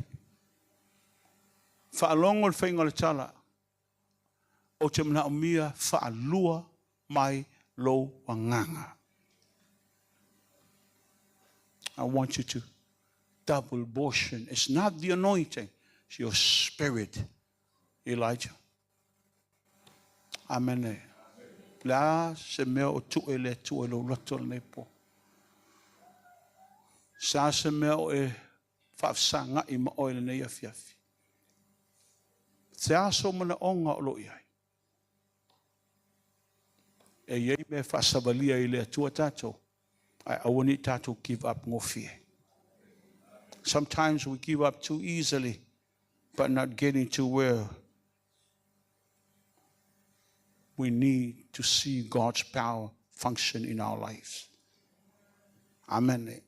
Faalogo le faiga o le tala. O te manaomia faalua mai lou agaga. I want you to double portion. It's not the anointing, it's your spirit, Elijah. Amen. Le a se mea o tu e le Atua i lou loto lenei po. Sa se mea o e faafesagai ma oe lenei afiafi. Se aso manaoga o lo i ai. E iai mea faasavalia i le Atua tatou, ae aua ne i tatou give up gofie. Sometimes we give up too easily, but not getting to where we need to see God's power function in our lives. Amen.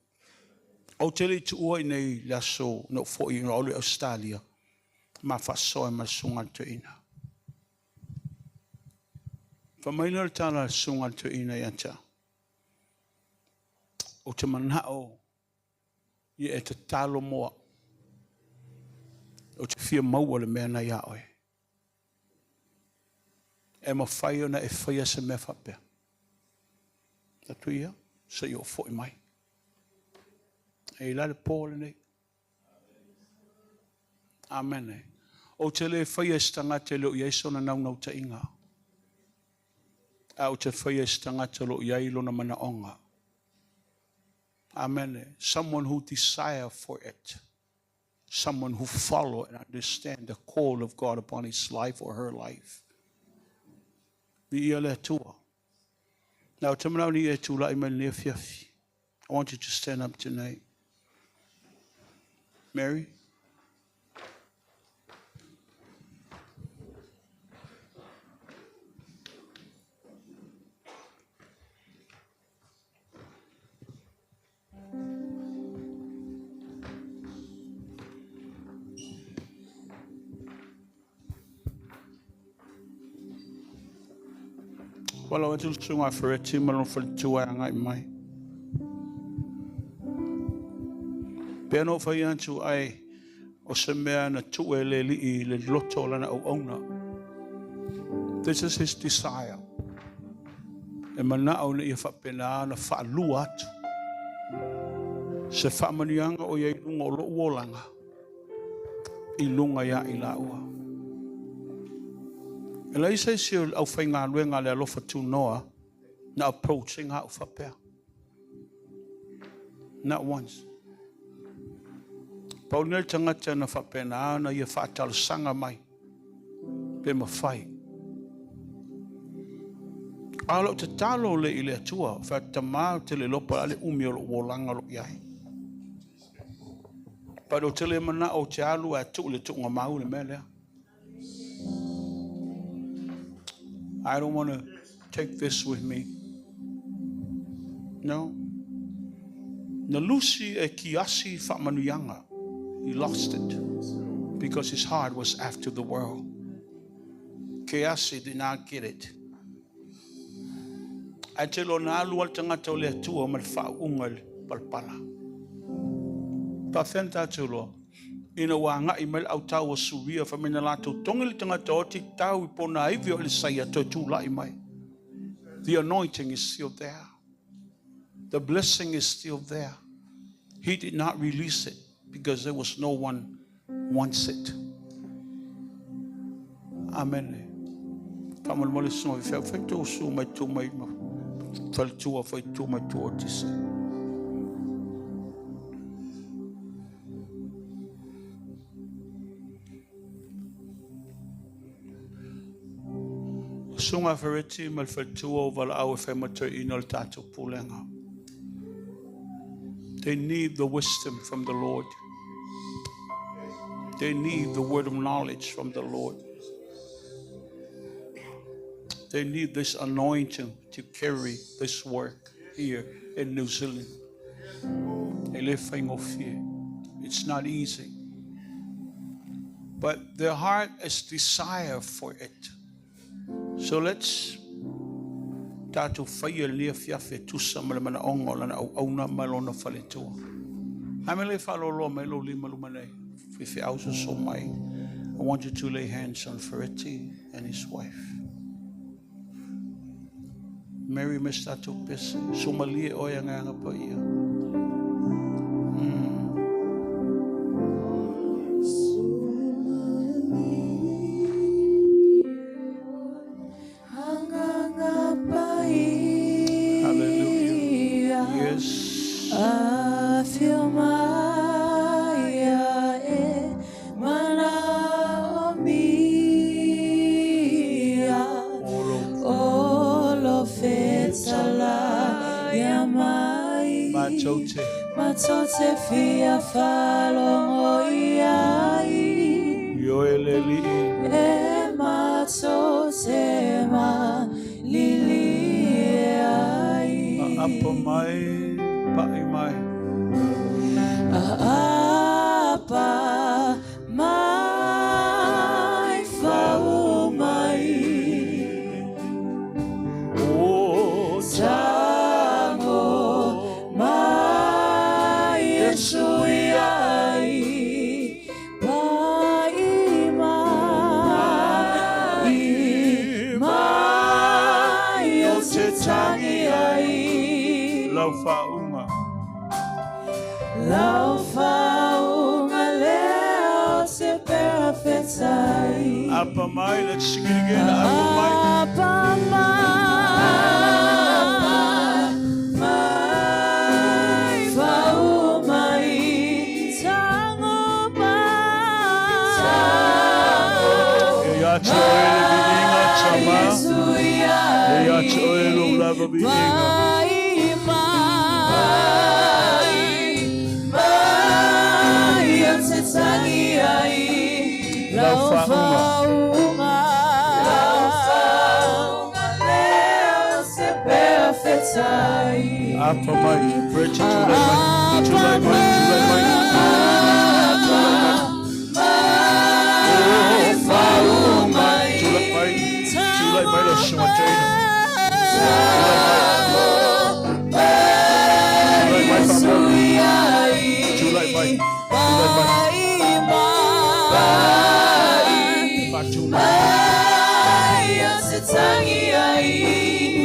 O te le tuua i nei le aso na foi i le Australia, ma faasoa ma le susuga i le toeaina. Fai mai le tala a le susuga i le toeaina ia te au. O te manao Ia e tatalo mo au. Ou te fia maua le mea na iā oe. E mafai ona e faia se mea faapea. Atu ia, se i ou foi mai. E i la le po lenei. Amene. Ou te le faia i se tagata e le o i ai sona naunautaiga. Ae ou te faia i se tagata o lo o i ai lona manaoga. Amene. Someone who desire for it. Someone who follow and understand the call of God upon his life or her life. Viia le Atua. Now, ou te manao ina ia e tulai mai lenei afiafi. I want you to stand up tonight. Mary? Valaau atu le susuga a Fereti ma lona faletua e agai mai. Pei ona ou fai atu ai, o se mea na tuu e le Alii i le loto o lana auauna. This is his desire. E manao ina ia faapena ona faalua atu se faamanuiaga o i ai i luga o lou olaga i luga ia i laua. E leai se isi o le aufaigaluega a le alofa tunoa na approach ina au faapea. Not once. Pau lenei le tagata na faapena ona ia faatalosaga mai pe mafai. A o lau tatalo le i le Atua, fai atu, Tama, ou te le iloa po o le a le umi o lou olaga o lo o i ai. But ou te le manao ou te alu ae tuu i le tuugamau le mea lea. I don't want to take this with me. No. Na lusi e Kiasi faamanuiaga. He lost it because his heart was after the world. Kiasi did not get it. Ae tele ona alu lava le tagata o le Atua ma le faauuga i le palapala. Faafefea ona tatou iloa? Ina ua agai mai le autao o Suria fai mai na latou togi le tagata oti tau i ponaivi o Elisaia toe tulai mai. The anointing is still there. The blessing is still there. He did not release it because there was no one wants it. Amen. Faamolemole susuga faifeau, fai tou usu mai tu mai ma faletua, fai tu mai tu otise. Susuga Fereti ma le faletua o valaau e fai ma toeaina o le tatou pulega. They need the wisdom from the Lord. They need the word of knowledge from the Lord. They need this anointing to carry this work here in New Zealand. E le faigofie. It's not easy. But their heart is desire for it. So let's tatou faia lenei afiafi e tusa ma le manaoga o lana auauna ma lona faletua. A mea le faaloloa mai lou lima luma nei, faifeau soso mai. I want you to lay hands on Fereti and his wife. Mary me se tatou pese. Sumalie oe Agaga Paia. Hallelujah. Yes. Matou te. Matou te fia faalogo i ai. Ioe le Alii. E matou te malilie ai. Aapa mai, pai mai. Aapa mai, fau mai. O Tago mai, Iesu. ai. Lau faauuga. Lau faauuga lea o te perofetai. Apa mai, let's sing it again. Apa mai. Apa mai, fau mai, tango mai. E ia te oe le viiga, Tama. Iesu iai. E ia te oe lou lava viiga. Mai, mai, mai, o te tangi ai. Lau Lau faauuga. faauuga. Lau faauuga lea o te perofetai. Apa mai. Bridget, tulai mai. Tulai mai, tulai mai. Mai, fau mai. Tulai mai. Tulai mai lau susuga Jane. Tulai mai. Tulai mai Faamoni. Tulai mai. Tulai mai. Faatulai.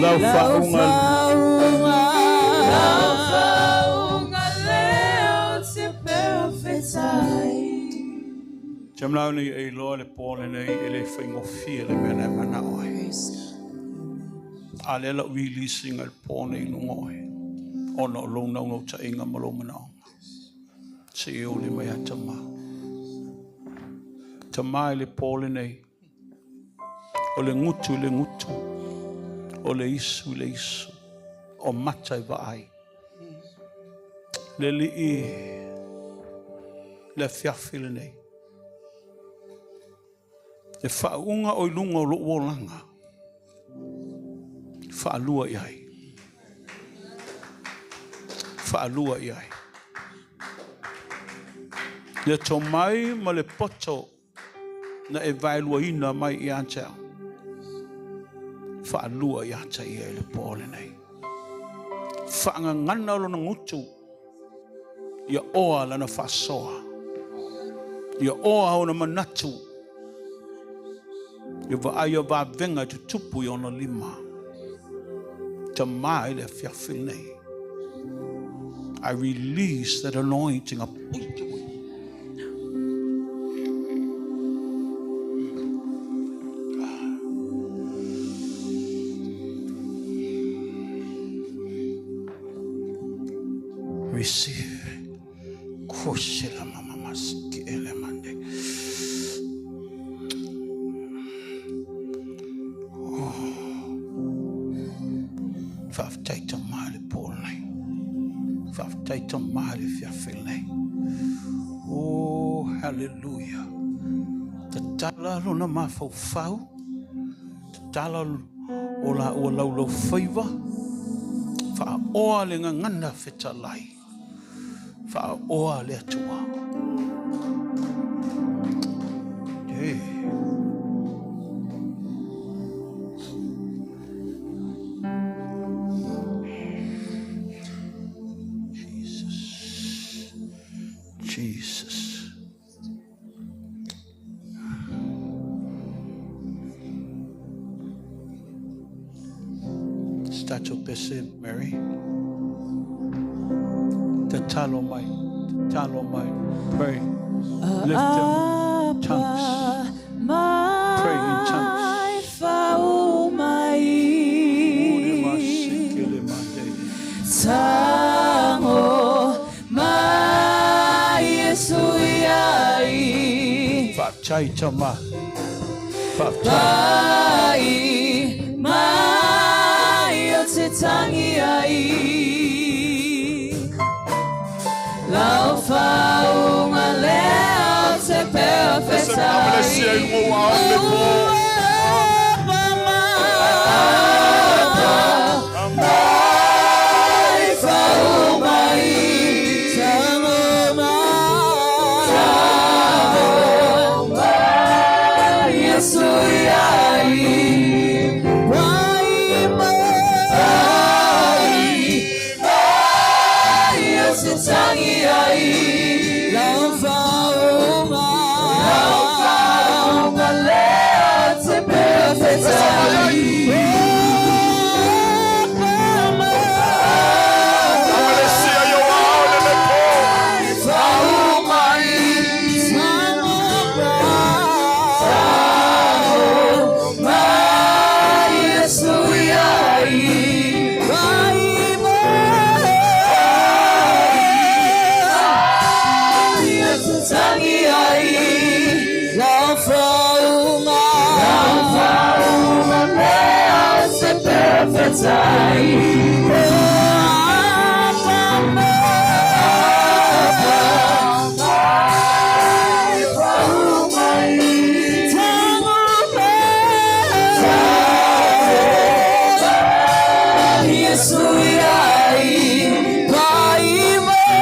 Lau faauuga. Lau faauuga lea o te perofetai. Tamlau nei e iloa le po lenei e le faigofie le mea na e manao ai. A lea lau releasing le po nei i luga o oe, ona o lou naunautaiga ma lou manaoga. Se i uli mai a Tama. Tama i le po lenei, o le gutu i le gutu, o le isu i le isu, o mata i vaai. Le Alii le afiafi lenei. Le faauuga o i luga o lou olaga, faalua i ai. Faalua i ai. Le tomai ma le poto na e vaeluaina mai ia te au. Faalua ia te ia i le po lenei. Faagagana lona gutu, ia oa lana faasoa. Ia oa ona manatu. Ia vaaia vavega e tutupu i ona lima. Tama i le afiafi lenei. I release that anointing of Receive. Kushila mama masiki elemande. Oh. Faafetai Tama i le po lenei. Faafetai Tama i le afiafi lenei. Oh, hallelujah. Tatala lona mafaufau. Tatala o la ua laulau faiva. Faaoa le gagana fetalai. Faaoa le Atua. Hey. Jesus. Jesus. Stato pese, Mary. Tatalo mai. Tatalo mai. Pray. Lift them tongues. Pray in tongues. Mai fau mai. Ule masikele mande. Tango mai Iesu iai. Faafetai Tama. Faafetai. Pai mai o te tangi ai. Lau faauuga lea o te perofetai. Sia i luga ua ao le po. Apa mai, fau mai, tango mai, tango mai, Iesu iai. Pai mai, mai, o te tangi ai. Lau faauuga, lau faauuga lea. Iesu iai pai mai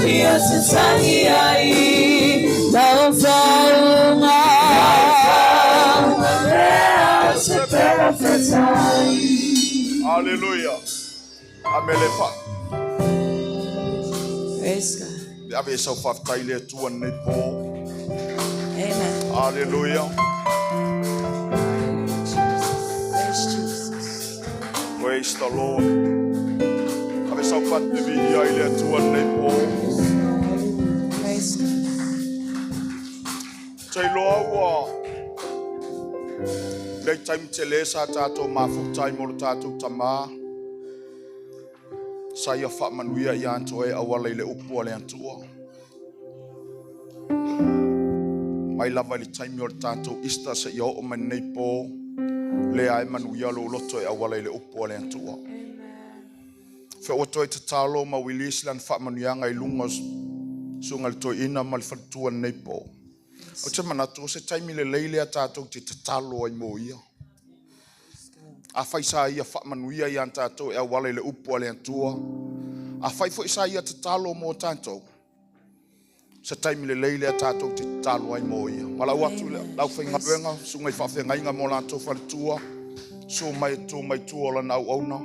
Ia te tangi ai Lau whaunga Lea te perewhetai. Hallelujah. Amele fa. Praise God. Le ave sau faafetai le Atua nei po. Amen. Hallelujah. Praise Jesus. Praise the Lord. Ave sau faatele ia i le Atua nei po. Praise God. Te iloa ua lei taimi tele sa tatou mafuta ai mo le tatou tamā. Sa ia faamanuia ia te oe auala i le upu a le Atua. Mai lava i le taimi o le tatou Easter seia oo mai nei po lea e manuia lou loto e auala i le upu a le Atua. Fe ua toe tatalo ma release lana faamanuiaga i luga o susuga i le toeaina ma le faletua nei po. O te manatu o se taimi lelei lea tatou te tatalo ai mo ia. A fai sa ia faamanuia ia tatou e auala i le upu a le Atua. A fai foi sa ia tatalo mo tatou. Se taimi lelei lea tatou te tatalo ai mo ia. Ma lau atu lau faigaluega, susuga i faafeagaiga mo latou faletua, su mai e tu mai tua o lana auauna.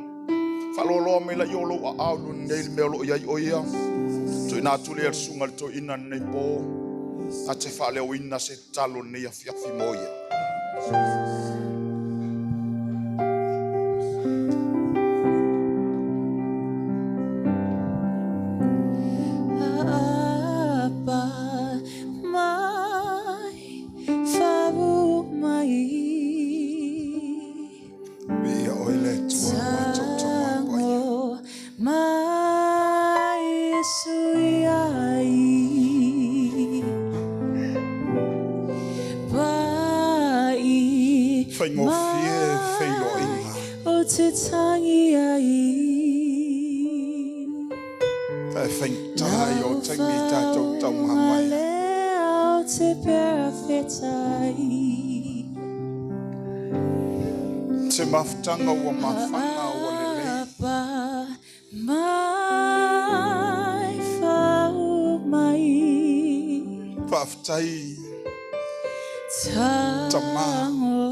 Faaloaloa mai lai o lou aao nei le mea o lo o iai o ia. Tuuina atu lea le susuga i le toeaina nei po. A te faaleoina se tatalo nei afiafi mo ia. Apa mai fau mai Viia oe le Atua matou Tama Paia. Tango mai Iesu iai Pai Faigofie feiloaiga. O te tangi ai E faigata i o taimi i tatou taumamai. Lea o te perewhetai. Se mafutaga ua mafaga ua lelei. Apa mai fau mai Faafetai Tama. Tango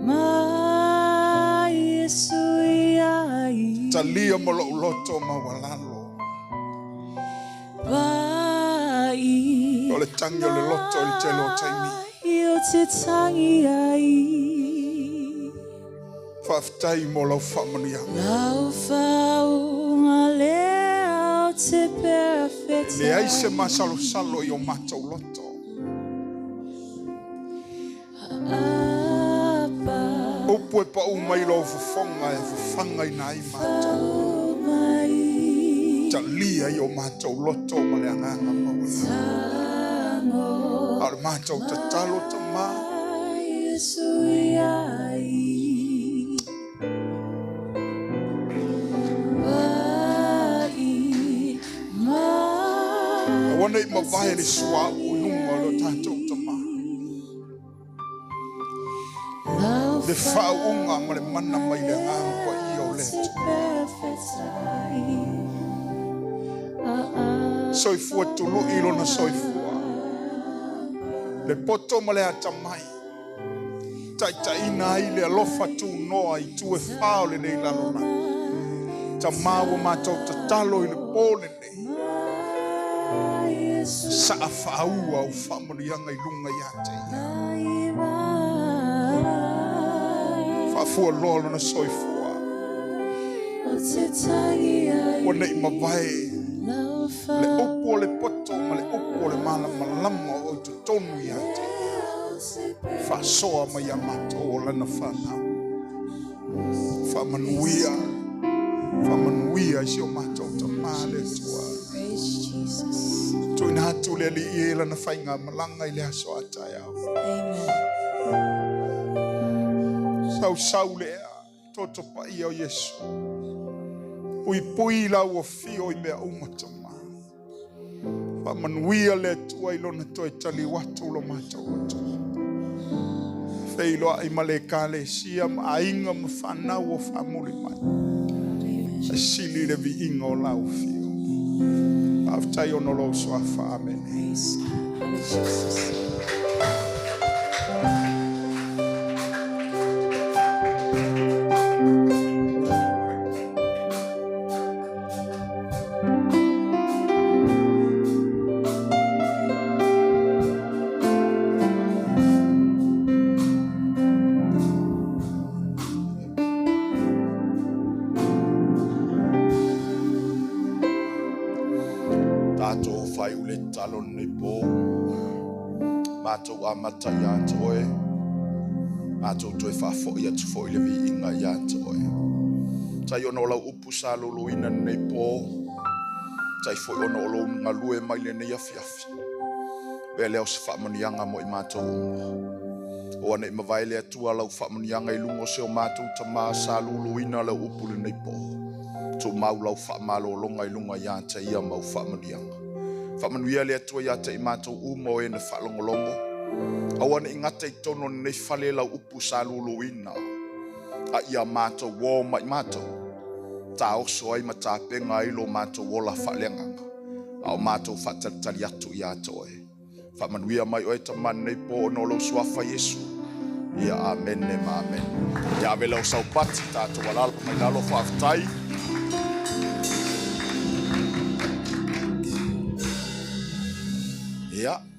mai Iesu iai Talia mo lou loto maualalo. Pai O le tangi o le loto i le tele o taimi. mai o te tangi ai Faafetai mo lau faamanuiaga. Lau faunga lea o te perewhetai. Leai se masalosalo i o matou loto. Apa Upu e pau mai lou fofoga e fafagaina ai matou. fau mai Talia i o matou loto ma le agaga maualalo. Tango A o le matou tatalo Tamā. mai Iesu iai Pai mai Aua nei mavae le suauu i luga o lo tatou Tamā. Lau Le faauuga ma le mana mai le agaga paia o le Atua. perewhetai. Soifua tului lona soifua. Le poto ma le atamai. Taitaiina ai le alofa tunoa i tu e whā o lenei lalolagi. Tamā ua matou tatalo i le pō lenei. Saa faaua o faamanuiaga i luga ia te ia. Faafualoa lona soifua. Ua nei mavae le upu o le poto ma le upu o le malamalama o totonu ia te ia. Faasoa mai ia matou o lana fanau. Faamanuia. Faamanuia i si o matou tamā le Atua. Praise Jesus. Tuuina atu le Alii e lana faigamalaga i le aso a taeao. Amen. Sausau le ea, toto paia o Iesu. Puipui lau afio i mea uma tamā. Faamanuia le Atua i lona toe taliu atu lo matou atu. Feiloai ma le Ekalesia ma aiga ma fanau o faamuli mai. Ae sili le viiga o lau afio. Faafetai ona o lou suafa. Amene. Praise God. Hallelujah, Jesus. Tatou faaiu le tatalo lenei po. Matou amata ia te oe. Matou toe faafoi atu foi le viiga ia te oe. Tai ona o lau upu sa loloina lenei po. Tai foi ona o lou galue mai lenei afiafi. Avea lea o se faamanuiaga mo i matou uma. Aua ne i mavae le Atua lau faamanuiaga i luga o si o matou tama sa luluina lau upu lenei po. Tumau lau faamalologa i luga ia te ia ma au faamanuiaga. Faamanuia le Atua ia te i matou uma o e na faalogologo. Aua ne i gata i totonu o lenei fale lau upu sa luluina, a ia matou o ma i matou, taoso ai ma tapena ai lo matou ola faaleagaga, a o matou faatalitali atu ia te oe. Faamanuia mai oe tama lenei po ona o lou suafa Iesu. Ia amene ma amene. Ia ave lau saupati tatou alaala mai lalo faafetai. Ia.